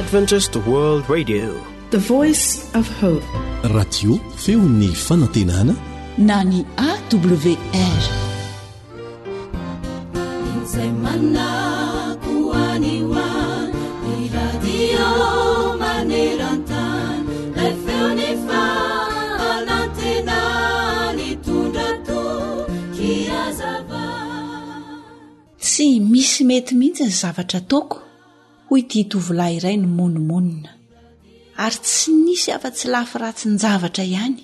Adventist World Radio. The Voice of Hope. Radio feon'ny fanantenana na ny AWR. Izay manako any ho any, ny radio maneran-tany, lay feon'ny fanantenana nitondra toky hazava. Tsy misy mety mihitsy ny zavatra ataoko, hoy ity tovolahy iray nimonomonona. Ary tsy nisy afa-tsy lafy ratsin-javatra ihany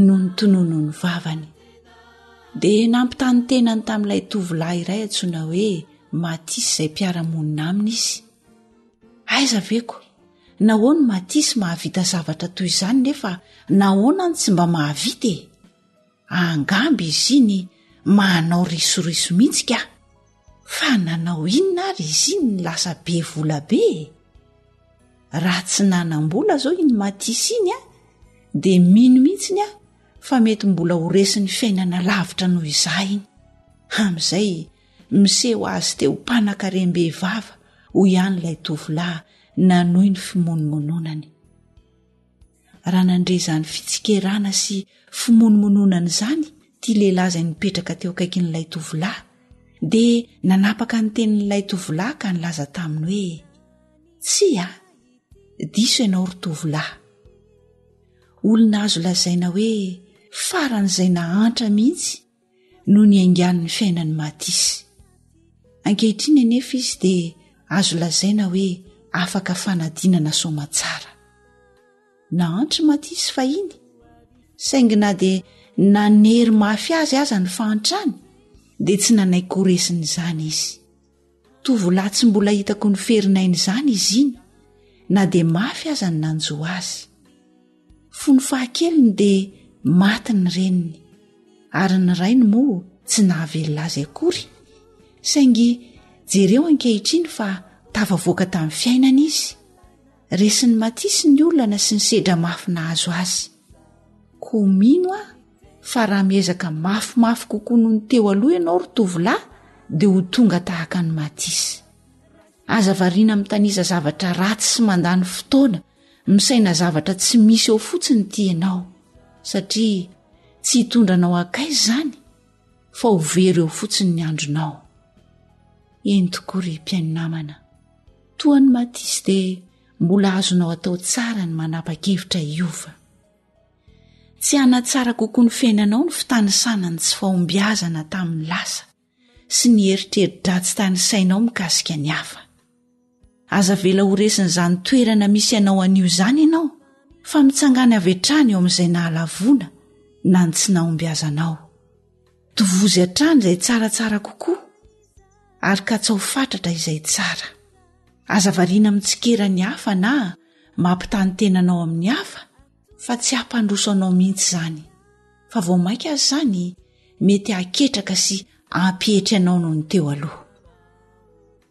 no notononin'ny vavany. Dia nampitaha ny tenany tamin'ilay tovolahy iray antsoina hoe Mathis izay mpiara-monina aminy izy. Aiza ve ko? Nahoana Mathis mahavita zavatra toy izany nefa nahoana no tsy mba mahavita e? Angamba izy iny manao risoriso mihitsy ka! Fa nanao inona ary izy iny no lasa be vola be e? Raha tsy nanam-bola izao iny Mathis iny a, dia mino mihitsiny aho fa mety mbola ho resin'ny fiainana lavitra noho izaho iny. Amin'izay miseho azy te ho mpanankarem-behivava, hoy ihany ilay tovolahy nanohy ny fimonomononany. Raha nandre izany fitsikerana sy fimonomononana izany ity lehilahy izay nipetraka teo akaikin'ilay tovolahy, dia nanapaka ny tenin'ilay tovolahy ka nilaza taminy hoe, Tsia, diso ianao ry tovolahy. Olona azo lazaina hoe faran'izay nahantra mihitsy no niaingan'ny fiainan'i Mathis. Ankehitriny anefa izy dia azo lazaina hoe afaka fanadinana soamatsara. Nahantra i Mathis fahiny, saingy na dia nanery mafy azy aza ny fahantrany dia tsy nanaiky ho resin'izany izy. Tovolahy tsy mbola hitako niferinaina izany izy iny, na dia mafy aza ny nanjo azy. Fony fahakeliny dia maty ny reniny, ary ny rainy moa tsy nahavelona azy akory, saingy jereo ankehitriny fa tafavoaka tamin'ny fiainana izy. Resin'i Mathis ny olana sy ny sedra mafy nahazo azy. Koa mino aho fa raha miezaka mafimafy kokoa noho ny teo aloha ianao ry tovolahy dia ho tonga tahaka an'i Mathis. Aza variana mitanisa zavatra ratsy sy mandany fotoana misaina zavatra tsy misy eo fotsiny ity ianao, satria tsy hitondra anao hankaiza izany fa ho very eo fotsiny ny andronao. Eny tokoa ry mpihaino namana, toa an'i Mathis dia mbola azonao atao tsara ny manapa-kevitra hiova. Tsy hanatsara kokoa ny fiainanao ny fitanisana ny tsy fahombiazana tamin'ny lasa sy ny eritreri-dratsy tanisainao mikasika ny hafa. Aza avela ho resin'izany toerana misy anao anio izany ianao fa mitsangana avy hatrany eo amin'izay nahalavoana na ny tsy nahombiazanao. Tovozy hatrany izay tsaratsara kokoa ary katsaho fatratra izay tsara. Aza variana mitsikera ny hafa na mampitaha ny tenanao amin'ny hafa fa tsy hampandroso anao mihitsy izany, fa vao mainka aza izany mety haketraka sy hampietry anao noho ny teo aloha.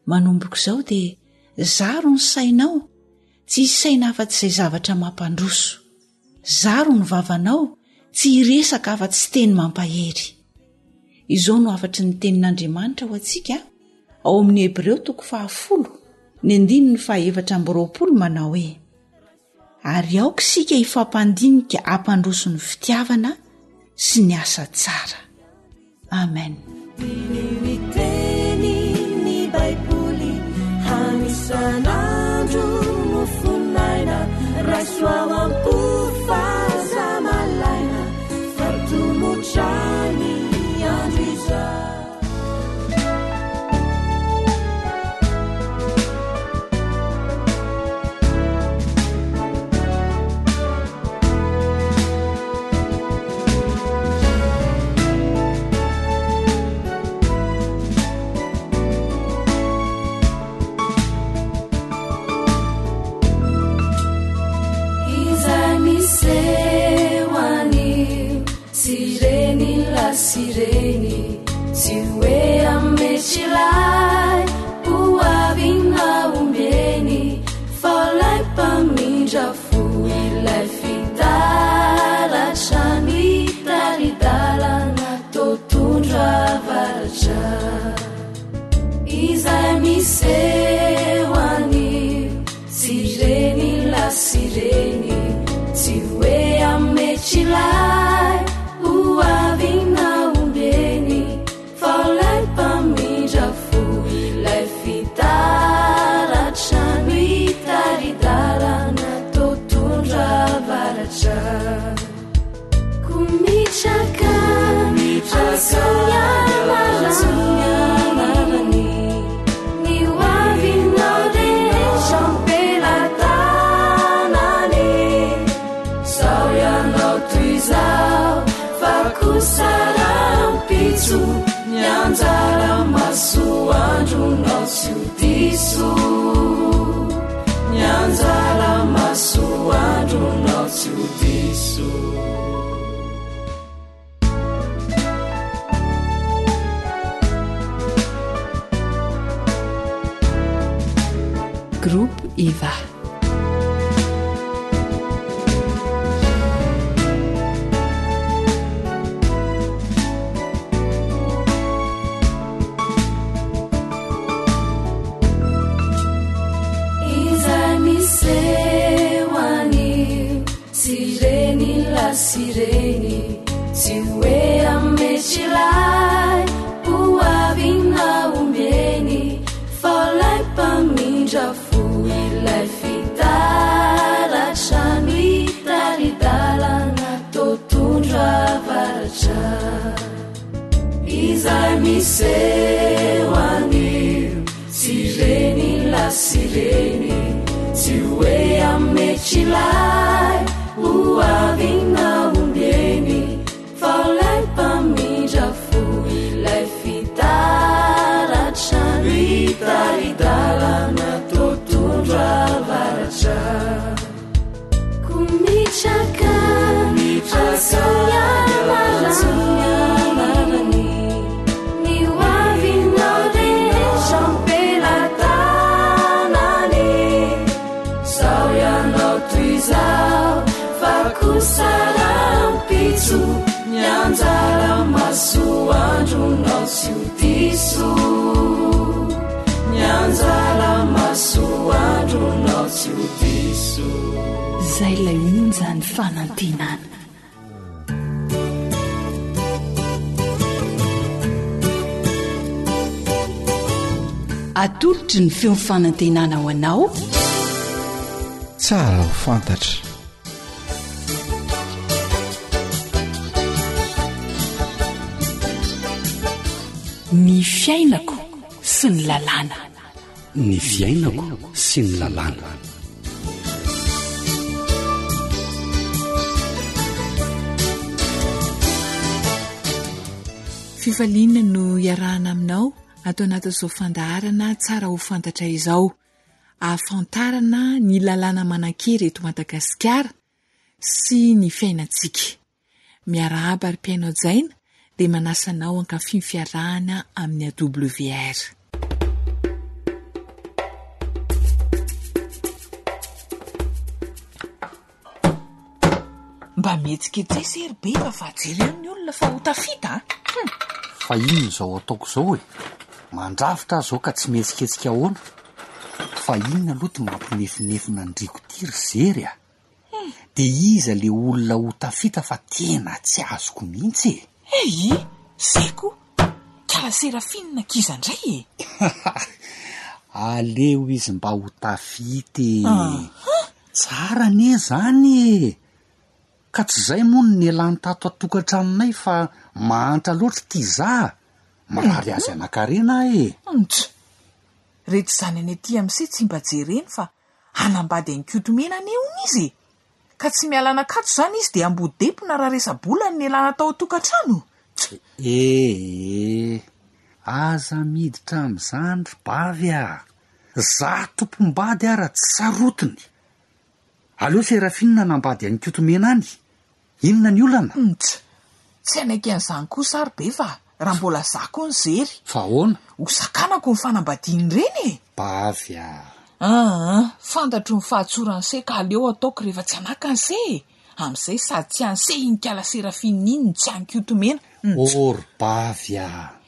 Manomboka izao dia zaro ny sainao tsy hisaina afa-tsy izay zavatra mampandroso. Zaro ny vavanao tsy hiresaka afa-tsy teny mampahery. Izao no hafatry ny tenin'Andriamanitra ho antsika ao amin'ny Hebreo toko fahafolo, ny andininy fahaefatra amby roapolo manao hoe, Ary aoka isika hifampandinika hampandroso ny fitiavana sy ny asa tsara. Amen. Diniho ny tenin'ny Baiboly hanisan'andro mofon'aina raiso ao am-po fa aza malaina fa tomotra ny andro izao. Izay miseho anio tsy reny lahy sy reny tsy hoe ametr'ilay ho avy na ombieny fa ilay mpamindra fo ilay fitaratra mitari-dalana totondro avaratra izay miseho anio tsy reny. andronao tsy ho diso Ny anjara masoandronao tsy ho diso Groupe Eva. Izay miseho anio Tsy reny lahy sy reny Tsy hoe ametrilay Ho avy na ombieny Fa ilay mpamindra fo Ilay fitaratra Mitari-dalana Totondro avaratra Izay miseho anio Tsy reny lahy sy reny Tsy hoe ametrilay Ho avy na ombieny Fa ilay mpamindra fo Ilay fitaratra Mitari-dalana Totondro avaratra Komitraka Antsoy anarany Ny ho avinao rehetra am-pelatanany Sao ianao toy izao fa kosa rahampitso Ny anjara masoandronao tsy ho diso Ny anjara masoandronao tsy ho diso Izay ilay onjan'ny fanantenana. Atolotry ny feo fanantenana ho anao. Tsara ho fantatra. Ny fiainako sy ny lalàna. Ny fiainako sy ny lalàna. Fifaliana no iarahana aminao ato anatin'izao fandaharana tsara ho fantatra izao. Ahafantarana ny lalàna manan-kery eto Madagasikara sy ny fiainantsika. Miarahaba ry mpihaino hajaina dia manasa anao hankafy ny fiarahana amin'ny AWR. Mba mihetsiketseha se ry Beva fa jereo ny olona fa ho tafita a! Hum! Fa inona izao ataoko izao e? Mandrafitra aho izao ka tsy mihetsiketsika ahoana? Fa inona aloha ty mampinefonefona an-dRiko ty ry Zery a? Dia iza le olona ho tafita fa tena tsy azoko mihitsy e! Hey! Zay koa! Kala Seraphine k'iza ndray e! Aleo izy mba ho tafita e! Tsara anie zany e! Ka tsy zay moa no nialany tato an-tokantranonay fa mahantra loatra ity za, marary azy anankarena aho e! Ntsy! Reto zanany aty amin'ny se tsy mba jereny fa Hanambady an'i Kotomena anie hono izy e! Ka tsy miala an'Ankatso izany izy dia Ambodepona raha resa-bola no nialana tao an-tokantrano? Tch! Ee, aza miditra amin'izany ry bavy a! Za tompom-bady ara tsy sarotiny! Aleo Seraphine hanambady an'i Kotomena any! Inona ny olana? Ntsa! Tsy hanaiky an'izany kosa aho ry Beva raha mbola za koa no zery. Fa ahoana? Ho sakanako ny fanambadian'ireny e! Bavy a! Aa! Fantatro ny fahatsoran'i Se ka aleo ataoko rehefa tsy hanaka an'i Se e! Amin'izay sady tsy an'i Se iny kala Seraphine iny no tsy an'i Kotomena. Ntsa! Oh ry Bavy a!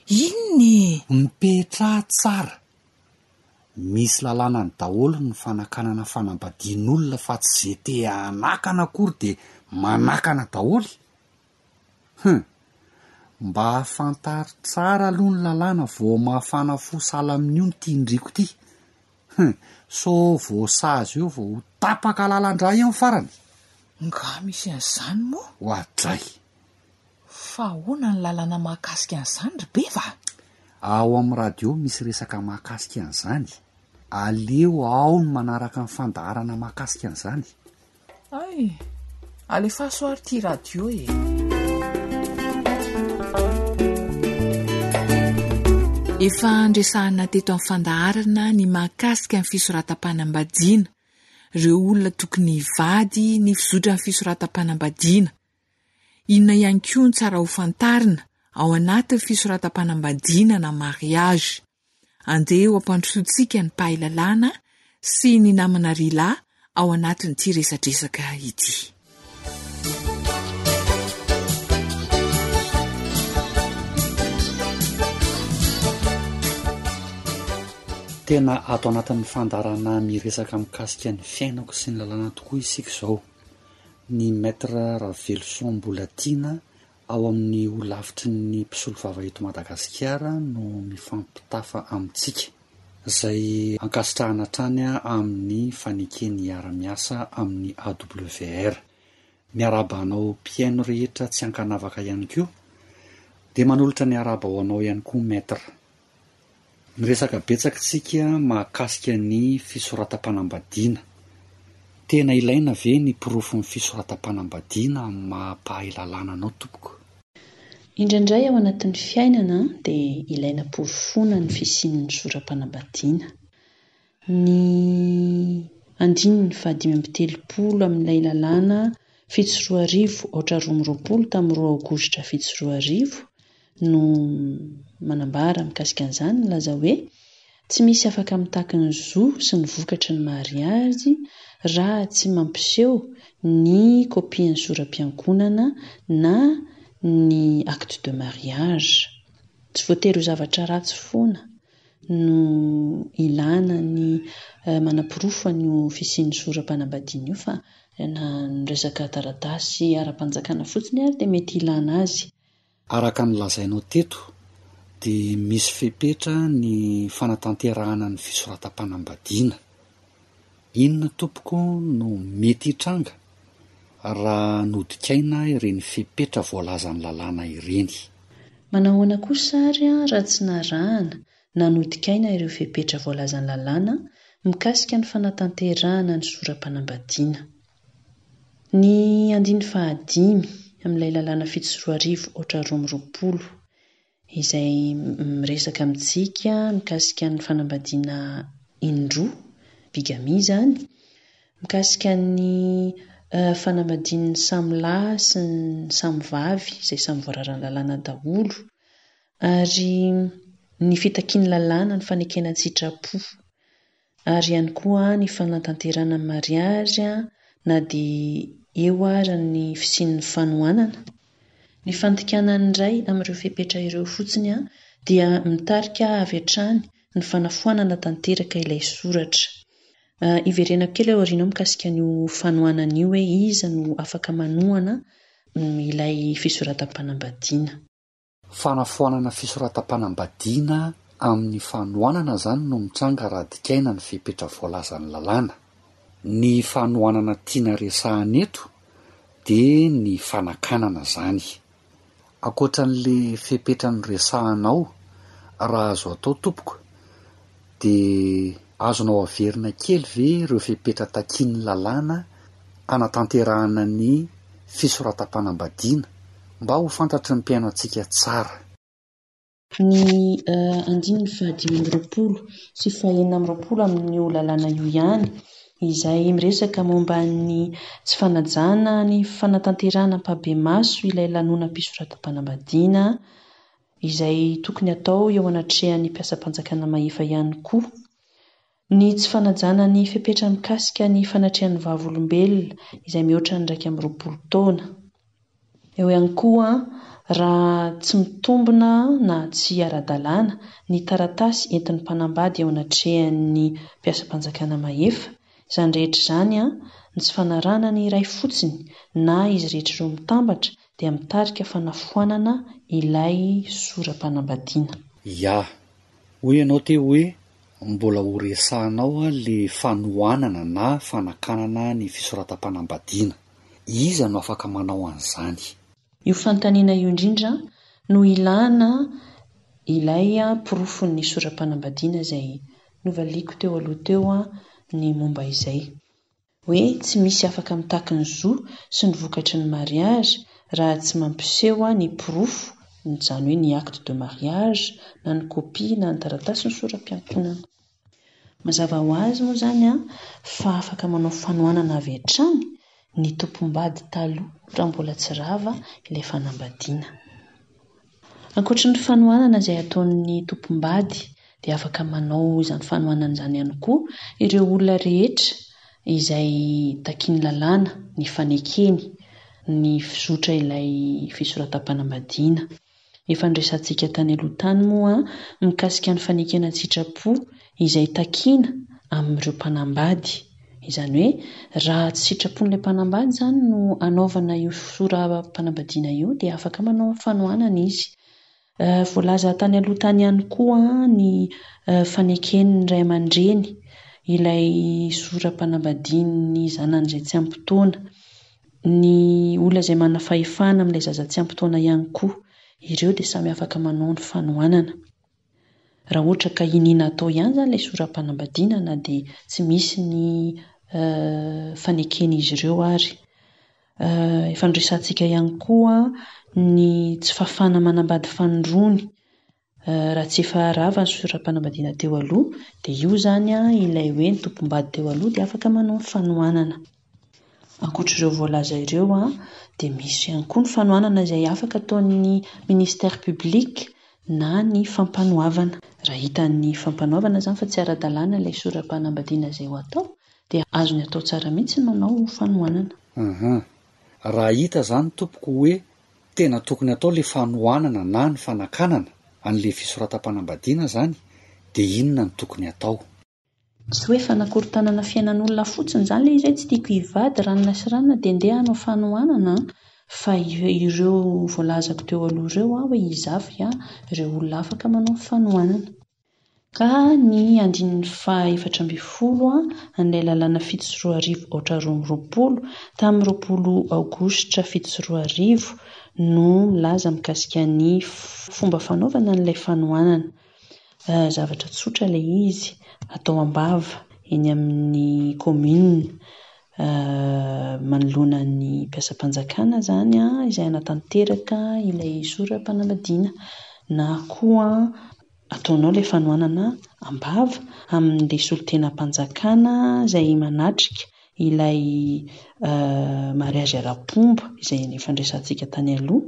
Inona e? Mipetraha tsara! Misy lalànany daholo ny fanakanana fanambadian'olona fa tsy ze te hanakana akory de manakana daholo. Hum. Mba fantaro tsara aloha ny lalàna vao mafana fo sahala amin'io ny tian-driko ity. Hum. Sao voasazy eo vao ho tapaka lalan-drà eo ny farany. Nga misy an'izany moa? Oadray. Fa ahoana ny lalàna mahakasika an'izany ry Beva a? Ao amin'ny radio misy resaka mahakasika an'izany. Aleo ao ny manaraka ny fandaharana mahakasika an'izany. Hay! Alefaso ary ity radio e! Efa andresahana teto amin'ny fandaharana ny mahakasika ny fisoratam-panambadiana, ireo olona tokony hivady, ny fizotran'ny fisoratam-panambadiana. Inona ihany koa no tsara ho fantarina ao anatin'ny fisoratam-panambadiana na mariage? Andeha ho ampandrosoantsika ny mpahay lalàna sy ny namana Rila ao anatin'ity resadresaka ity. Tena ato anatin'ny fandaharana miresaka mikasika ny fiainako sy ny lalàna tokoa isika izao. Ny Maître Raveloson Mbolatiana ao amin'ny holafitry ny mpisolovava eto Madagasikara no mifampitafa amintsika, izay ankasitrahana hatrany amin'ny fanekeny hiara-miasa amin'ny AWR. Miarahaba anao mpihaino rehetra tsy ankanavaka ihany koa, dia manolotra ny arahaba ho anao ihany koa Maître. Miresaka betsaka isika mahakasika ny fisoratam-panambadiana. Tena ilaina ve ny porofon'ny fisoratam-panambadiana amin'ny maha mpahay lalàna anao tompoko? Indraindray ao anatin'ny fiainana dia ilaina porofoina ny fisian'ny sora-panambadiana. Ny andininy fahadimy amby telopolo amin'ilay lalàna 2007 aotra 22 tamin'ny roa aogositra 2007 no manambara mikasika an'izany, milaza hoe, Tsy misy afaka mitaky ny zo sy ny vokatry ny mariazy raha tsy mampiseho ny kopian'ny sora-piankohonana na ny acte de mariage. Tsy voatery ho zavatra ratsy foana no ilana ny manaporofo an'io fisian'ny sora-panambadiana io fa na ny resaka taratasy ara-panjakana fotsiny ary dia mety ilana azy. Araka ny lazainao teto dia misy fepetra ny fanatanterahana ny fisoratam-panambadiana. Inona tompoko no mety hitranga raha nodikaina ireny fepetra voalazan'ny lalàna ireny? Manahoana kosa ary raha tsy narahana na nodikaina ireo fepetra voalazan'ny lalàna mikasika ny fanatanterahana ny sora-panambadiana? Ny andininy fahadimy amin'ilay lalàna 2007 aotra 22 izay miresaka amintsika mikasika ny fanambadiana indroa, bigamie izany, mikasika ny fanambadian'ny samy lahy sy ny samy vavy izay samy voararan'ny lalàna daholo ary ny fitakian'ny lalàna ny fanekena an-tsitrapo. ary ihany koa ny fanatanterahana ny mariazy na dia eo ara ny fisian'ny fanohanana. Ny fandikana ny iray amin'ireo fepetra ireo fotsiny dia mitarika avy hatrany ny fanafoanana tanteraka ilay soratra. Hiverenako kely aoriana ao mikasika an'io fanohanana io hoe iza no afaka manohana ilay fisoratam-panambadiana. Fanafoanana fisoratam-panambadiana amin'ny fanohanana izany no mitranga raha dikaina ny fepetra voalazan'ny lalàna. Ny fanohanana tiana resahana eto dia ny fanakanana izany. Ankoatra an'le fepetra noresahanao, raha azo atao tompoko, dia azonao averina kely ve ireo fepetra takian'ny lalàna hanatanterahana ny fisoratam-panambadiana mba ho fantatry ny mpihaino antsika tsara? Ny andininy fahadimy amby roapolo sy fahenina amby roapolo amin'io lalàna io ihany, izay miresaka momba ny tsy fanajana ny fanatanterahana ampahibemaso ilay lanonam-pisoratam-panambadiana, izay tokony hatao eo anatrehan'ny mpiasam-panjakana mahefa ihany koa. Ny tsy fanajana ny fepetra mikasika ny fanatrehan'ny vavolombelona izay mihoatra ny 21 taona. Eo ihany koa raha tsy mitombina na tsy ara-dalàna ny taratasy entin'ny mpanambady eo anatrehan'ny mpiasam-panjakana mahefa. Izany rehetra izany, ny tsy fanarahana ny iray fotsiny na izy rehetra ireo mitambatra dia mitarika fanafoanana ilay sora-panambadiana. Ya. Hoy ianao teo hoe mbola ho resahanao le fanohanana na fanakanana ny fisoratam-panambadiana. Iza no afaka manao an'izany? Io fanontaniana io indrindra no ilana ilay porofon'ny sora-panambadiana izay novaliako teo aloha teo ny momba izay. Hoe tsy misy afaka mitaky ny zo sy ny vokatry ny mariazy raha tsy mampiseho ny porofo Izany hoe ny acte de mariage na ny kopia na ny taratasy ny sora-piankohonana. Mazava ho azy moa izany fa afaka manao fanohanana avy hatrany ny tompom-bady taloha raha mbola tsy rava ilay fanambadiana. Ankoatry ny fanohanana izay ataon'ny tompom-bady dia afaka manao izany fanohanana izany ihany koa ireo olona rehetra izay takian'ny lalàna ny fanekeny ny fizotra ilay fisoratam-panambadiana. Efa noresahantsika tany aloha tany moa mikasika ny fanekena an-tsitrapo izay takiana amin'ireo mpanambady. Izany hoe raha tsy sitrapon'ilay mpanambady izany no anaovana io sora-panambadiana io dia afaka manao fanohanana izy. Voalaza tany aloha tany ihany koa ny faneken'ny ray aman-dreny ilay sora-panambadian'ny zanany izay tsy ampy taona. Ny olona izay manana fahefana amin'ilay zaza tsy ampy taona ihany koa, ireo dia samy afaka manao ny fanohanana. Raha ohatra ka iniana atao ihany izany ilay sora-panambadiana na dia tsy misy ny faneken'izy ireo ary. Efa noresahantsika ihany koa ny tsy fahafahana manambady fanindroany. Raha tsy efa rava ny sora-panambadiana teo aloha dia io izany ilay hoe ny tompom-bady teo aloha dia afaka manao ny fanohanana. Ankoatr'ireo voalaza ireo dia misy ihany koa ny fanohanana izay afaka ataon'ny ministère public na ny fampanoavana. Raha hitan'ny fampanoavana izany fa tsy ara-dalàna ilay sora-panambadiana izay ho atao dia azony atao tsara mihitsy ny manao fanohanana. Hum. Raha hita izany tompoko hoe Tena tokony atao le fanohanana na ny fanakanana anle fisoratam-panambadiana zany de inona no tokony atao? Tsy hoe fanakorontanana fiainan'olona fotsiny izany ilay izy hoe tsy tiako hivady ranona sy ranona dia ndeha hanao fanohanana an! Fa ireo voalazako teo aloha ireo an, hoe iza avy an, ireo olona afaka manao fanohanana. Ka ny andininy faha 14 an'ilay lalàna 2007 aotra 22 tamin'ny 20 aogositra 2007 no milaza mikasika ny fomba fanaovana an'ilay fanohanana. Zavatra tsotra ilay izy, atao am-bava eny amin'ny commune manoloana ny mpiasam-panjakana izany izay hanatanteraka ilay sora-panambadiana na koa Ataonao ilay fanohanana am-bava amin'ilay solontenam-panjakana izay manatrika ilay mariazy ara-pomba izay nifandraisantsika tany aloha,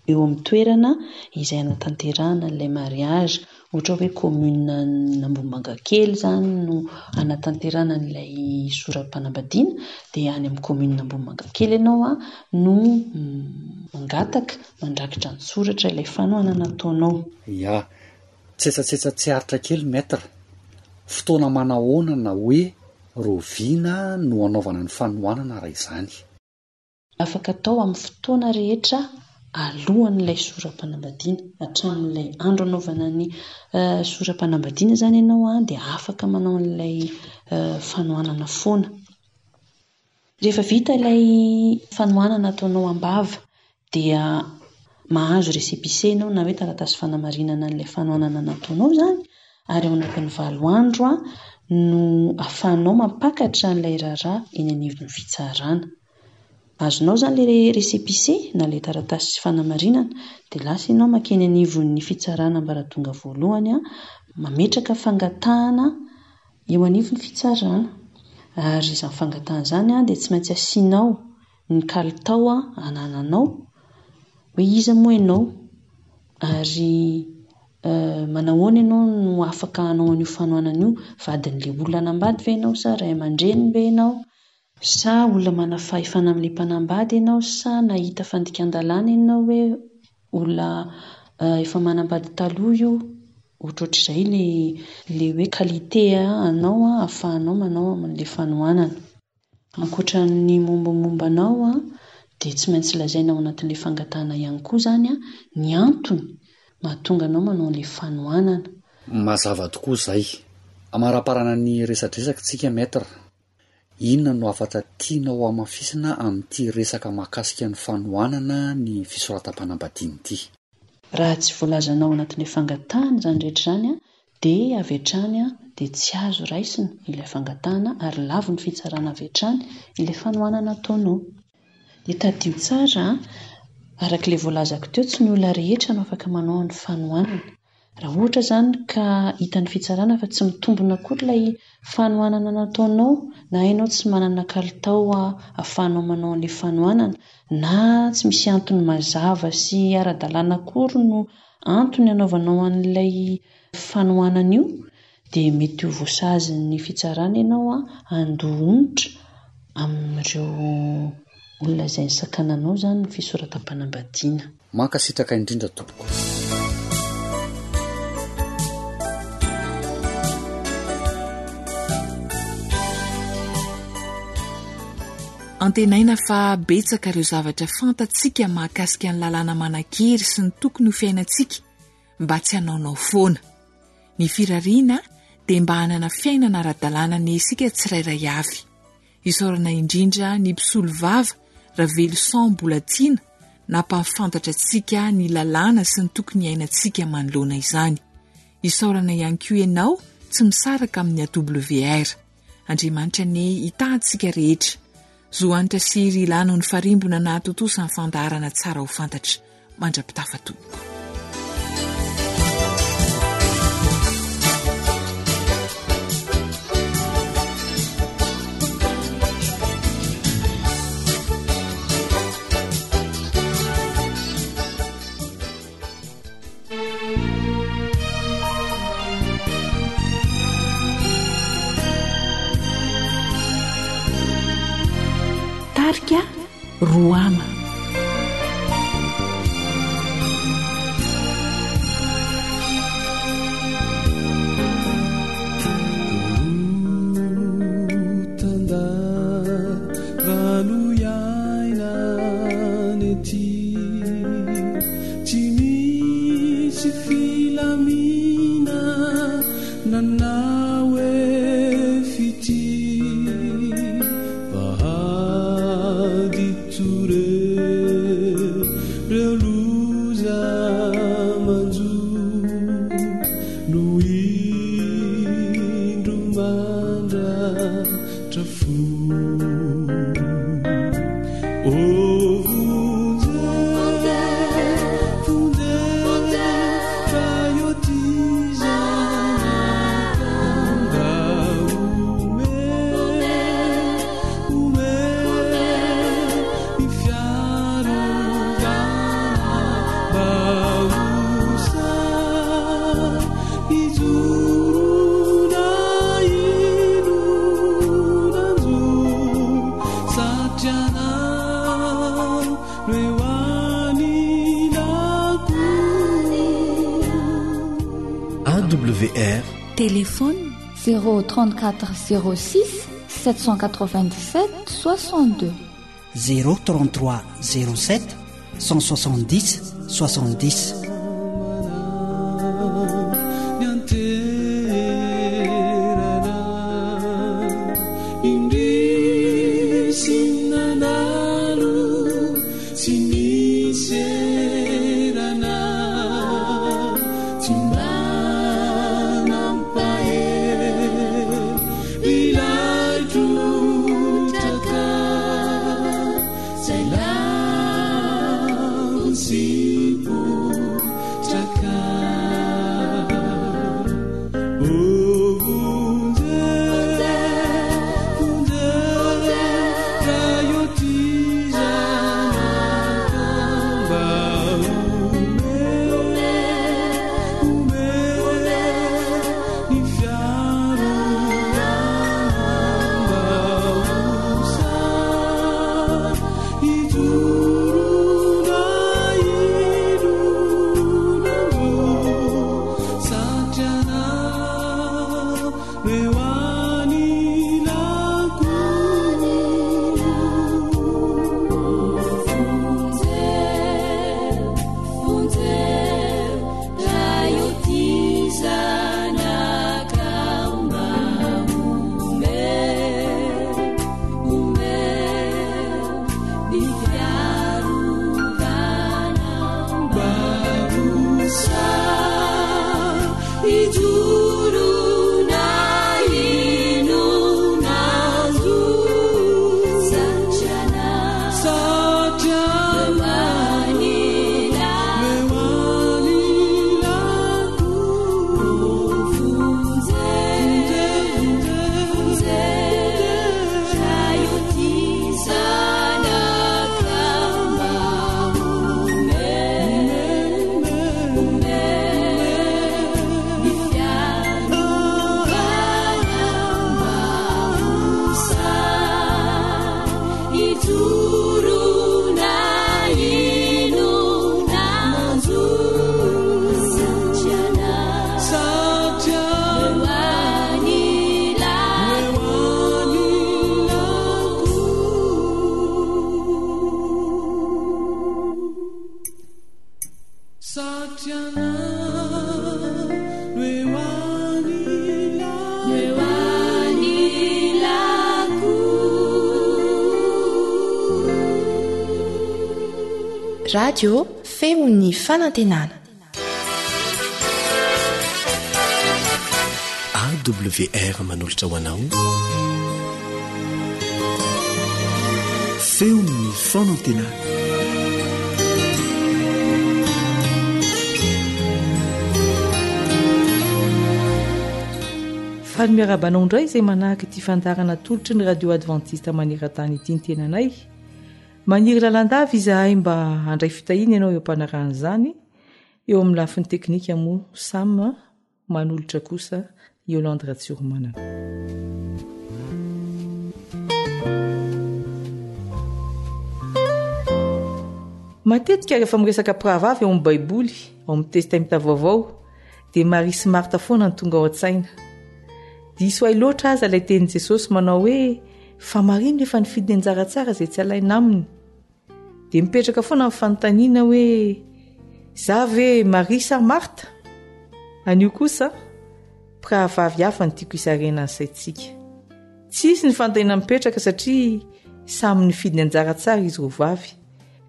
eo amin'ny toerana izay hanatanterahana an'ilay mariazy. Ohatra hoe commune an'Ambohimangakely izany no hanatanterahana an'ilay sora-panambadiana dia any amin'ny commune Ambohimangakely ianao no mangataka Mandrakitra an-tsoratra ilay fanohanana ataonao. Ya. Tsetsatsetsa tsy aritra kely Maître. Fotoana manahoana na hoe roviana no anaovana ny fanohanana raha izany? Afaka atao amin'ny fotoana rehetra alohan'ilay sora-panambadiana. Hatramin'ilay andro anaovana ny sora-panambadiana izany ianao dia afaka manao an'ilay fanohanana foana. Rehefa vita ilay fanohanana ataonao am-bava dia mahazo récépissé ianao na hoe taratasy fanamarinana an'ilay fanohanana nataonao izany ary ao anatin'ny valo andro no ahafahanao mampakatra an'ilay raharaha eny anivon'ny fitsarana. Azonao izany ilay récépissé na ilay taratasy fanamarinana dia lasa ianao mankeny anivon'ny fitsarana ambaratonga voalohany mametraka fangatahana eo anivon'ny fitsarana. Ary izany fangatahana izany dia tsy maintsy asianao ny kalitao anananao hoe iza moa ianao ary manahoana ianao no afaka hanao an'io fanohanana io, vadin'ilay olona hanambady ve ianao sa ray aman-dreniny ve ianao sa olona manana fahefana amin'ilay mpanambady ianao sa nahita fandikan-dalàna ianao hoe olona efa manambady taloha io, ohatrohatr'izay ilay ilay hoe qualité anao ahafahanao manao amin'ilay fanohanana. Ankoatra ny mombamomba anao dia tsy maintsy lazaina ao anatin'ilay fangatahana ihany koa izany ny antony mahatonga anao manao an'ilay fanohanana. Mazava tokoa izay. Amaraparana ny resadresaka tsika Maître. Inona no hafatra tianao hamafisina amin'ity resaka mahakasika ny fanohanana ny fisoratam-panambadiana ity? Raha tsy voalazanao ao anatin'ilay fangatahana izany rehetra izany dia avy hatrany dia tsy azo raisina ilay fangatahana ary lavin'ny fitsarana avy hatrany ilay fanohanana ataonao. Dia tadidio tsara an! Araka ilay voalazako teo, tsy ny olona rehetra no afaka manao ny fanohanana. Raha ohatra izany ka hitan'ny fitsarana fa tsy mitombina akory ilay fanohanana nataonao, na ianao tsy manana kalitao ahafahanao manao an'ilay fanohanana, na tsy misy antony mazava sy ara-dalàna akory no antony anaovanao an'ilay fanohanana io, dia mety ho voasazin'ny fitsarana ianao handoa onitra amin'ireo olona izay nisakananao izany ny fisoratam-panambadiana. Mankasitraka indrindra tompoko. Antenaina fa betsaka ireo zavatra fantatsika mahakasika ny lalàna manan-kery sy ny tokony ho fiainantsika mba tsy hanaonao foana. Ny firariana dia mba hanana fiainana ara-dalàna anie isika tsirairay avy. Isaorana indrindra ny mpisolovava Raveloson Mbolatiana nampahafantatra antsika ny lalàna sy ny tokony hiainantsika manoloana izany. Isaorana ihany koa ianao tsy misaraka amin'ny AWR. Andriamanitra anie hitaha antsika rehetra. Zo Hanitra sy Hery Ilano ny farimbona nahatontosa ny fandaharana tsara ho fantatra. Mandra-pitafa tompoko. Tarika Roama. AWR Téléphone 034 06 797 62 033 07 170 70. Radio Feon'ny Fanantenana. AWR manolotra ho anao Feon'ny Fanantenana. Faly miarahaba anao indray izay manahaka ity fandaharana atolotry ny Radio Adventiste maneran-tany ity ny tenanay. Maniry lalandava izahay mba handray fitahiana ianao eo am-panarahana izany. Eo amin'ny lafiny teknika moa Sam manolotra kosa Yolande Ratsiromanana. Matetika rehefa miresaka mpirahavavy ao amin'ny Baiboly, ao amin'ny Testamenta Vaovao, dia Maria sy Marta foana no tonga ao an-tsaina. Diso hay loatra aza ilay tenin'i Jesosy manao hoe fa Maria no efa nifidy ny anjara tsara izay tsy alaina aminy. Dia mipetraka foana ny fanontaniana hoe za ve Maria sa Marta? Anio kosa, mpirahavavy hafa no tiako hisarihana ny saintsika. Tsy hisy ny fanontaniana mipetraka satria samy nifidy ny anjara tsara izy roa vavy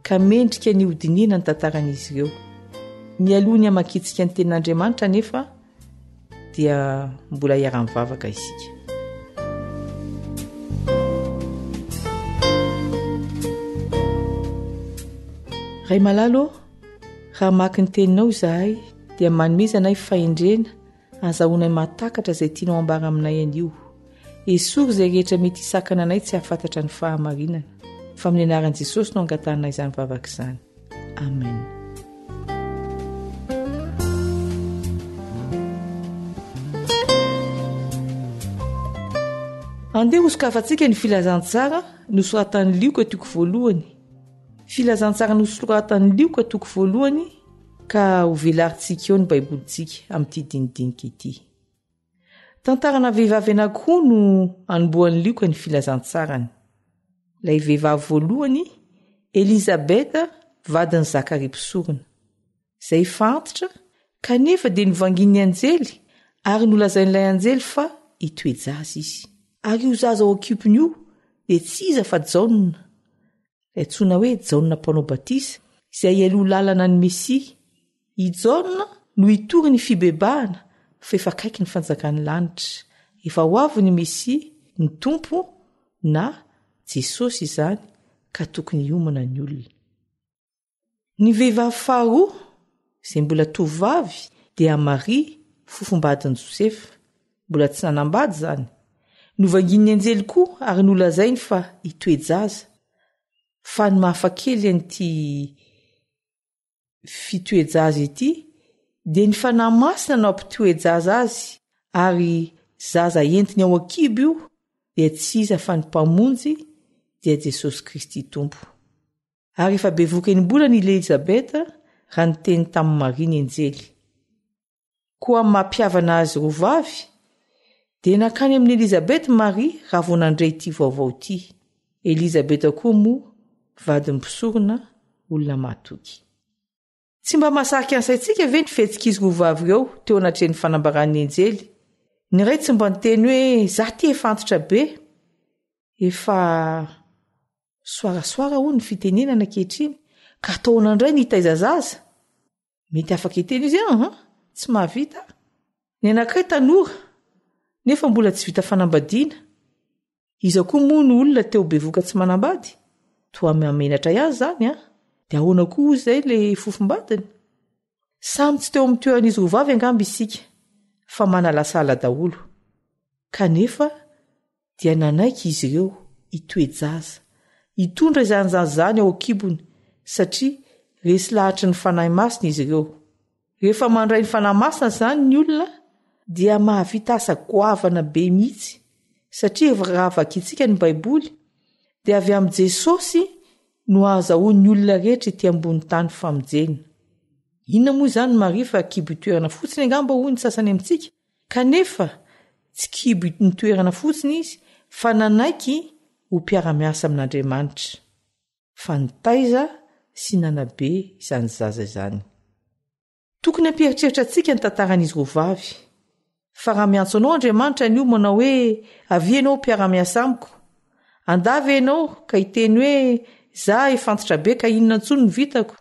ka mendrika ny hodinihina ny tantaran'izy ireo. Mialoha ny hamakiantsika ny tenin'Andriamanitra anefa dia mbola hiara-mivavaka isika. Ray malala ô, raha mamaky ny teninao izahay dia manomeza anay fahendrena azahoanay mahatakatra izay tianao ambara aminay anio. Esory izay rehetra mety hisakana anay tsy hahafantatra ny fahamarinana. Fa amin'ny anaran'i Jesosy no angatahanay izany vavaka izany. Amen. Andeha hosokafantsika ny filazantsara nosoratan'i Lioka toko voalohany. Filazantsara nosoratan'i Lioka toko voalohany ka hovelarintsika eo ny Baibolintsika amin'ity dinidinika ity. Tantarana vehivavy anankiroa no anombohan'i Lioka ny filazantsarany. Ilay vehivavy voalohany, Elizabeta vadin'i Zakaria mpisorona, izay efa antitra kanefa dia novangian'ny anjely ary nolazain'ilay anjely fa hitoe-jaza izy. Ary io zaza ao an-kibony io dia tsy iza fa Jaona, Ilay antsoina hoe Jaona Mpanao Batisa, izay hialoha lalana ny Mesia. I Jaona no hitory ny fibebahana fa efa akaiky ny fanjakan'ny lanitra. Efa ho avy ny Mesia, ny Tompo, na Jesosy izany, ka tokony hiomana ny olona. Ny vehivavy faharoa, izay mbola tovovavy, dia Maria, fofombadin'i Josefa. Mbola tsy nanambady izany. Novangian'ny anjely koa ary nolazainy fa hitoe-jaza. Fa ny mahafakely an'ity fitoe-jaza ity dia ny Fanahy Masina no hampitoe-jaza azy ary zaza entiny ao an-kibo io dia tsy iza fa ny Mpamonjy dia Jesosy Kristy Tompo. Ary efa bevohoka enim-bolana i Elizabeta raha niteny tamin'i Maria ny anjely. Koa amin'ny maha mpihavana azy roa vavy, dia nankany amin'i Elizabeta Maria raha vao nandre ity vaovao ity. Elizabeta koa moa vadin'ny mpisorona, olona mahatoky. Tsy mba mahasarika ny saintsika ve ny fihetsik'izy roa vavy ireo teo anatrehan'ny fanambaran'ny anjely? Ny iray tsy mba niteny hoe, Izaho ity efa antitra be. Efa soarasoara hono ny fitenenana ankehitriny, ka atao ahoana indray ny hitaiza zaza? Mety afaka hiteny izy hoe, An, tsy mahavita aho. Ny anankiray tanora, nefa mbola tsy vita fanambadiana. Iza koa moa no olona te ho bevoka tsy manambady? Toa mahamenatra ihany izany an! Dia ahoana koa hozy izay ilay fofombadiny? Samy tsy teo amin'ny toeran'izy roa vavy angamba isika, fa manalasala daholo. Kanefa dia nanaiky izy ireo hitoe-jaza, hitondra izany zaza izany ao an-kibony, satria resy lahatry ny Fanahy Masina izy ireo. Rehefa mandray ny Fanahy Masina izany ny olona dia mahavita asa goavana be mihitsy, satria raha vakintsika ny Baiboly dia avy amin'i Jesosy no ahazahoan'ny olona rehetra ety ambony tany famonjena. Inona moa izany Maria fa kibo itoerana fotsiny angamba hoy ny sasany amintsika, kanefa tsy kibo nitoerana fotsiny izy fa nanaiky ho mpiara-miasa amin'Andriamanitra. fa nitaiza sy nanabe izany zaza izany. Tokony hampieritreritra antsika ny tantaran'izy roa vavy. Fa raha miantso anao Andriamanitra anio manao hoe avia ianao mpiara-miasa amiko, handà ve ianao ka hiteny hoe za efa antitra be ka inona intsony no vitako?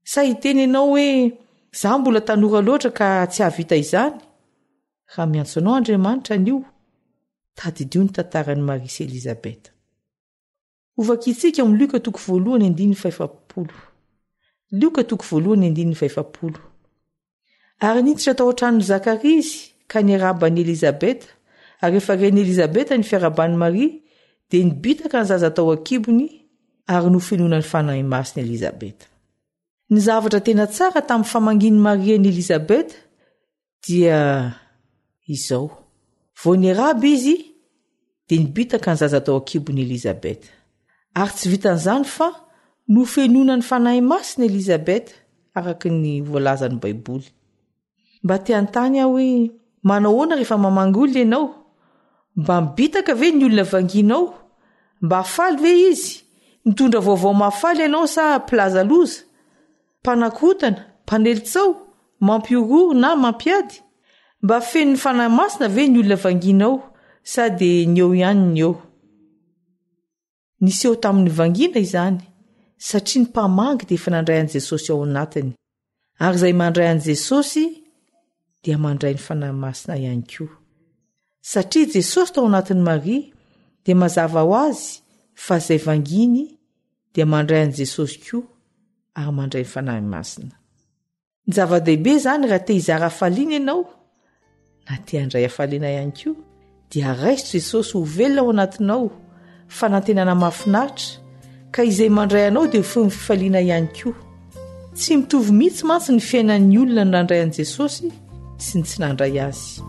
Sa hiteny ianao hoe za mbola tanora loatra ka tsy hahavita izany? Raha miantso anao Andriamanitra anio, tadidio ny tantaran'i Maria sy Elizabeta. Hovakintsika ao amin'ny Lioka toko voalohany andininy fahefapolo. Lioka toko voalohany andininy fahefapolo. Ary niditra tao an-tranon'i Zakaria izy ka niarahaba an'i Elizabeta, ary rehefa ren'i Elizabeta ny fiarahaban'i Maria, dia nibitaka ny zaza tao an-kibony ary nofenoina ny Fanahy Masina Elizabeta. Ny zavatra tena tsara tamin'ny famangian'i Maria an'i Elizabeta dia izao, vao niarahaba izy dia nibitaka ny zaza tao an-kibon'i Elizabeth. Ary tsy vitan'izany fa nofenoina ny Fanahy Masina Elizabeth, araka ny voalazan'ny Baiboly. Mba te hanontany aho hoe, manao ahoana rehefa mamangy olona ianao? Mba mibitaka ve ny olona vangianao? Mba faly ve izy? Mitondra vaovao mahafaly ianao sa mpilaza loza? Mpanakorontana, mpanely tsaho, mampihorohoro na mampiady? Mba feno ny Fanahy Masina ve ny olona vangianao sa dia ny eo ihany ny eo? Niseho tamin'ny vangiana izany satria ny mpamangy dia efa nandray an'i Jesosy ao anatiny ary izay mandray an'i Jesosy dia mandray ny Fanahy Masina ihany koa. Satria Jesosy tao anatin'i Maria dia mazava ho azy fa izay vangiany dia mandray an'i Jesosy koa ary mandray ny Fanahy Masina. Ny zava-dehibe izany raha te hizara hafaliana ianao na te handray hafaliana ihany koa dia raiso Jesosy ho velona ao anatinao, fanantenana mahafinaritra, ka izay mandray anao dia ho feno fifaliana ihany koa. Tsy mitovy mihitsy mantsy ny fiainan'ny olona nandray an'i Jesosy sy ny tsy nandray azy.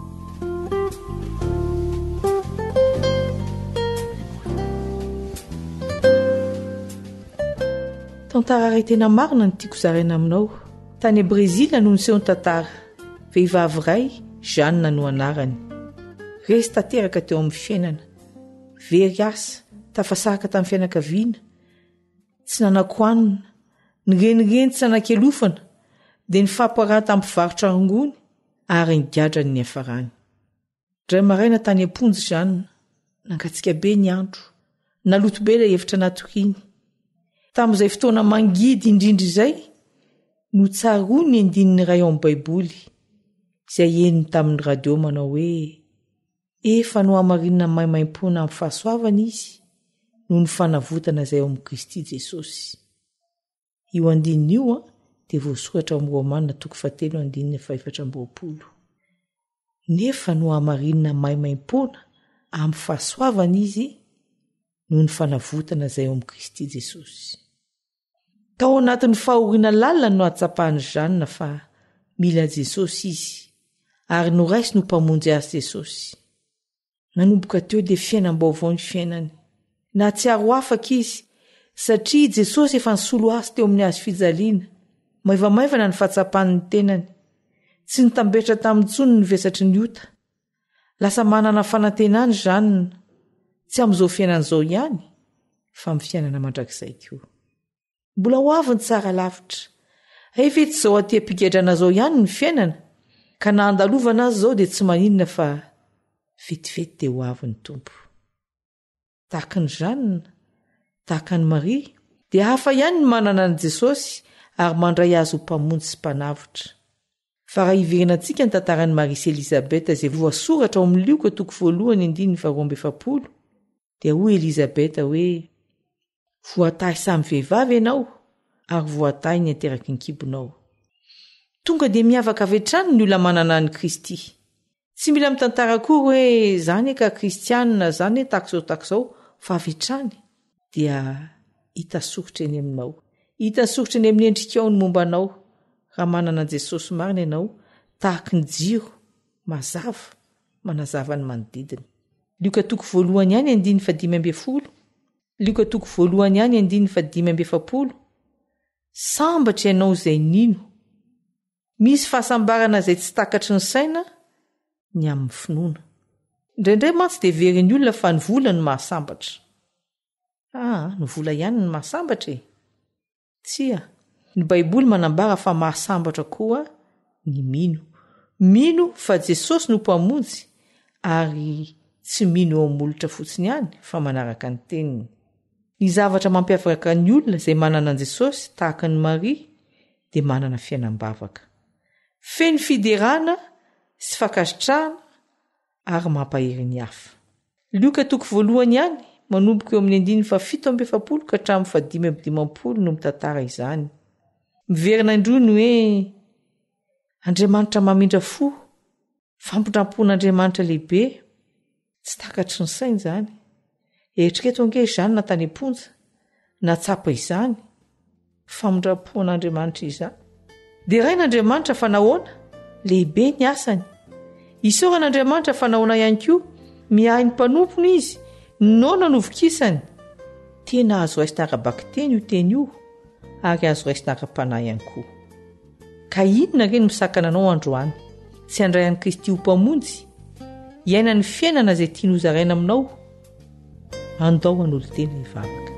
Tantara iray tena marina no tiako zaraina aminao. Tany Brezila no niseho ny tantara. Vehivavy iray, Jeanne no anarany. Resy tanteraka teo amin'ny fiainana. Very asa, tafasaraka tamin'ny fianakaviana, tsy nanan-kohanina, nirenireny tsy nanan-kialofana, dia nifampiraharaha tamin'ny mpivarotra rongony ary nigadra ny niafarany. Indray maraina tany am-ponja Jeanne, nangatsiaka be ny andro, naloto be ilay efitra natoriany. Tamin'izay fotoana mangidy indrindra izay, notsaroany ny andininy iray ao amin'ny Baiboly, izay henony tamin'ny radio manao hoe, Efa nohamarinina maimaimpoana amin'ny fahasoavana izy noho ny fanavotana izay ao amin'i Kristy Jesosy. Io andininy io dia voasoratra ao amin'ny Romana toko fahatelo andininy fahefatra amby roapolo. Nefa nohamarinina maimaimpoana amin'ny fahasoavana izy noho ny fanavotana izay ao amin'i Kristy Jesosy. Tao anatin'ny fahoriana lalina no nahatsapan'i Jeanne fa mila an'i Jesosy izy, ary noraisiny ho Mpamonjy azy Jesosy. Nanomboka teo dia fiainam-baovao ny fiainany. Nahatsiaro ho afaka izy, satria i Jesosy efa nisolo azy teo amin'ny hazo fijaliana. Maivamaivana ny fahatsapany ny tenany. Tsy nitamberitra taminy intsony ny vesatry ny ota. Lasa manana fanantenana i Jeanne, tsy amin'izao fiainana izao ihany, fa amin'ny fiainana mandrakizay koa. Mbola ho avy ny tsara lavitra. Hay ve tsy izao aty am-pigadrana izao ihany ny fiainana, ka na andalovana aza izao dia tsy maninona fa vetivety dia ho avy ny Tompo. Tahaka an'i Jeanne, tahaka an'i Maria, dia hafa ihany ny manana an'i Jesosy ary mandray Azy ho Mpamonjy sy Mpanavotra. Fa raha hiverenantsika ny tantaran'i Maria sy Elizabeta izay voasoratra ao amin'ny Lioka toko voalohany andininy faharoa amby efapolo, dia hoy Elizabeta hoe, Voatahy samy vehivavy ianao, ary voatahy ny ateraky ny kibonao. Tonga dia miavaka avy hatrany ny olona manana an'i Kristy. Tsy mila mitantara akory hoe za anie ka kristianina, za anie tahaka izao tahaka izao, fa avy hatrany dia hita soritra eny aminao. Hita soritra eny amin'ny endrikao ny momba anao raha manana an'i Jesosy marina ianao, tahaky ny jiro mazava manazava ny manodidina. Lioka toko voalohany ihany andininy fahadimy ambin'ny folo, Lioka toko voalohany ihany andininy fahadimy amby efapolo, Sambatra ianao izay nino. Misy fahasambarana izay tsy takatry ny saina ny amin'ny finoana. Indraindray mantsy dia heverin'ny olona fa ny vola no mahasambatra. Aa, ny vola ihany no mahasambatra e! Tsia. Ny Baiboly manambara fa mahasambatra koa ny mino. Mino fa Jesosy no Mpamonjy ary tsy mino eo amin'ny molotra fotsiny ihany fa manaraka ny teniny. Ny zavatra mampiavaka ny olona izay manana an'i Jesosy tahaka an'i Maria dia manana fiainam-bavaka. Feno fiderana sy fankasitrahana ary mampahery ny hafa. Lioka toko voalohany ihany, manomboka eo amin'ny andininy fahafito amby efapolo ka hatramin'ny fahadimy amby dimampolo no mitantara izany. Miverina indroa ny hoe Andriamanitra mamindra fo, fampindram-pon'Andriamanitra lehibe, tsy takatry ny saina izany. Eritrereto ange Jeanne tany am-ponja, nahatsapa izany. Famindram-pon'Andriamanitra izany. Deraina Andriamanitra fa nahoana? Lehibe ny asany. Isaorana Andriamanitra fa nahoana ihany koa? Miahy ny mpanompony Izy, noana no vokisany. Tena azo raisina ara-bakiteny io teny io ary azo raisina ara-panahy ihany koa. Ka inona re no misakana anao androany tsy handray an'i Kristy ho Mpamonjy? Hiaina ny fiainana izay tiany hozaraina aminao? Andao hanolo-tena hivavaka.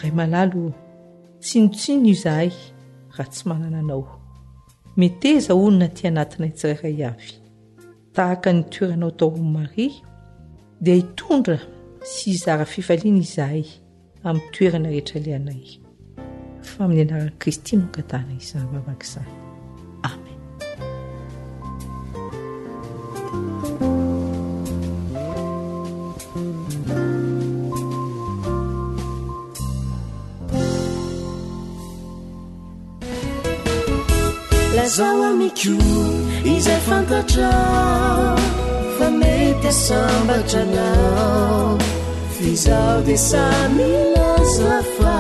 Ray malala o, tsinontsinona izahay raha tsy manana anao. Meteza honina aty anatinay tsirairay avy. Tahaka ny toeranao tao amin'i Maria, dia hitondra sy hizara fifaliana izahay amin'ny toerana rehetra alehanay. Fa amin'ny anaran'i Kristy no angatahana izany vavaka izany. Amen. Lazao amiko izay fantatrao fa mety asambatra anao f'izaho dia samy milaza fa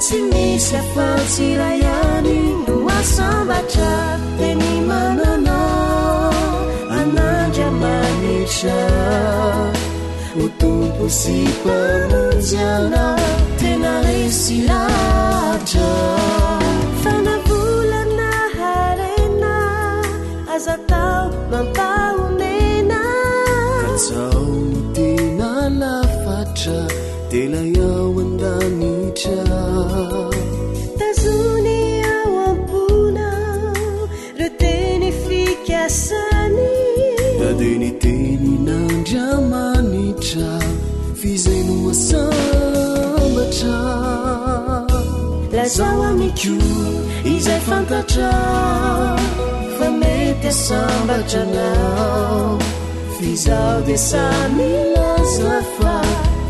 tsy misy afa-tsy iray ihany no asambatra dia ny manana an'Andriamanitra Ho Tompo sy Mpamonjy anao, tena resy lahatra. Fa na vola na harena, aza atao mampahonena. Katsaho ny tena lafatra, dia ilay ao an-danitra. Tazony ao am-ponao. Reo teny fikasany. Na dia ny tenin'Andriamanitra f'izay no asambatra. Lazao amiko izay fantatrao fa mety asambatra anao. F'izaho dia sahy milaza fa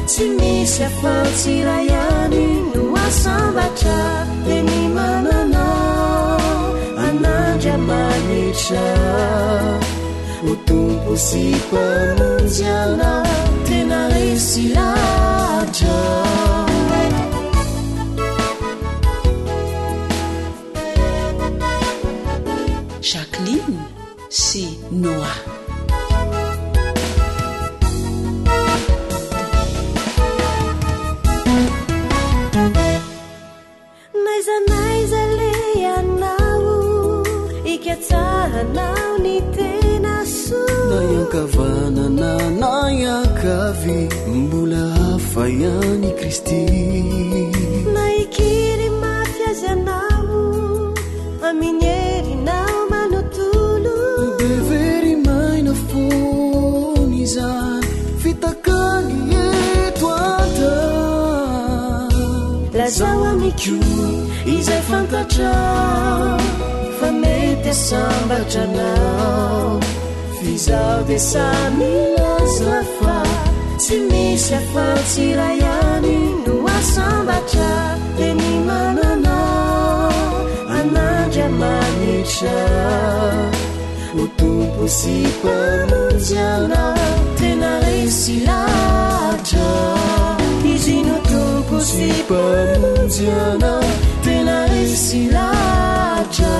tsy misy afa-tsy iray ihany no asambatra dia ny manana an'Andriamanitra ho Tompo sy Mpamonjy anao tena resy lahatra. Jacqueline sy Noah. N'aiza n'aiza alehanao, ikatsahanao ny tena soa. Na hiankavanana na hiankavia, mbola hafa ihany i Kristy. Na hikiry mafy aza ianao, Amin'ny herinao manontolo. Dia very maina foana izany fitakany eto an-tany. Lazao amiko izay fantatrao fa mety hasambatra anao. F'izaho dia sahy milaza fa tsy misy afa-tsy iray ihany no hasambatra dia ny manana an'Andriamanitra ho Tompo sy Mpamonjy anao tena resy lahatra. Izy no Tompo sy Mpamonjy anao tena resy lahatra.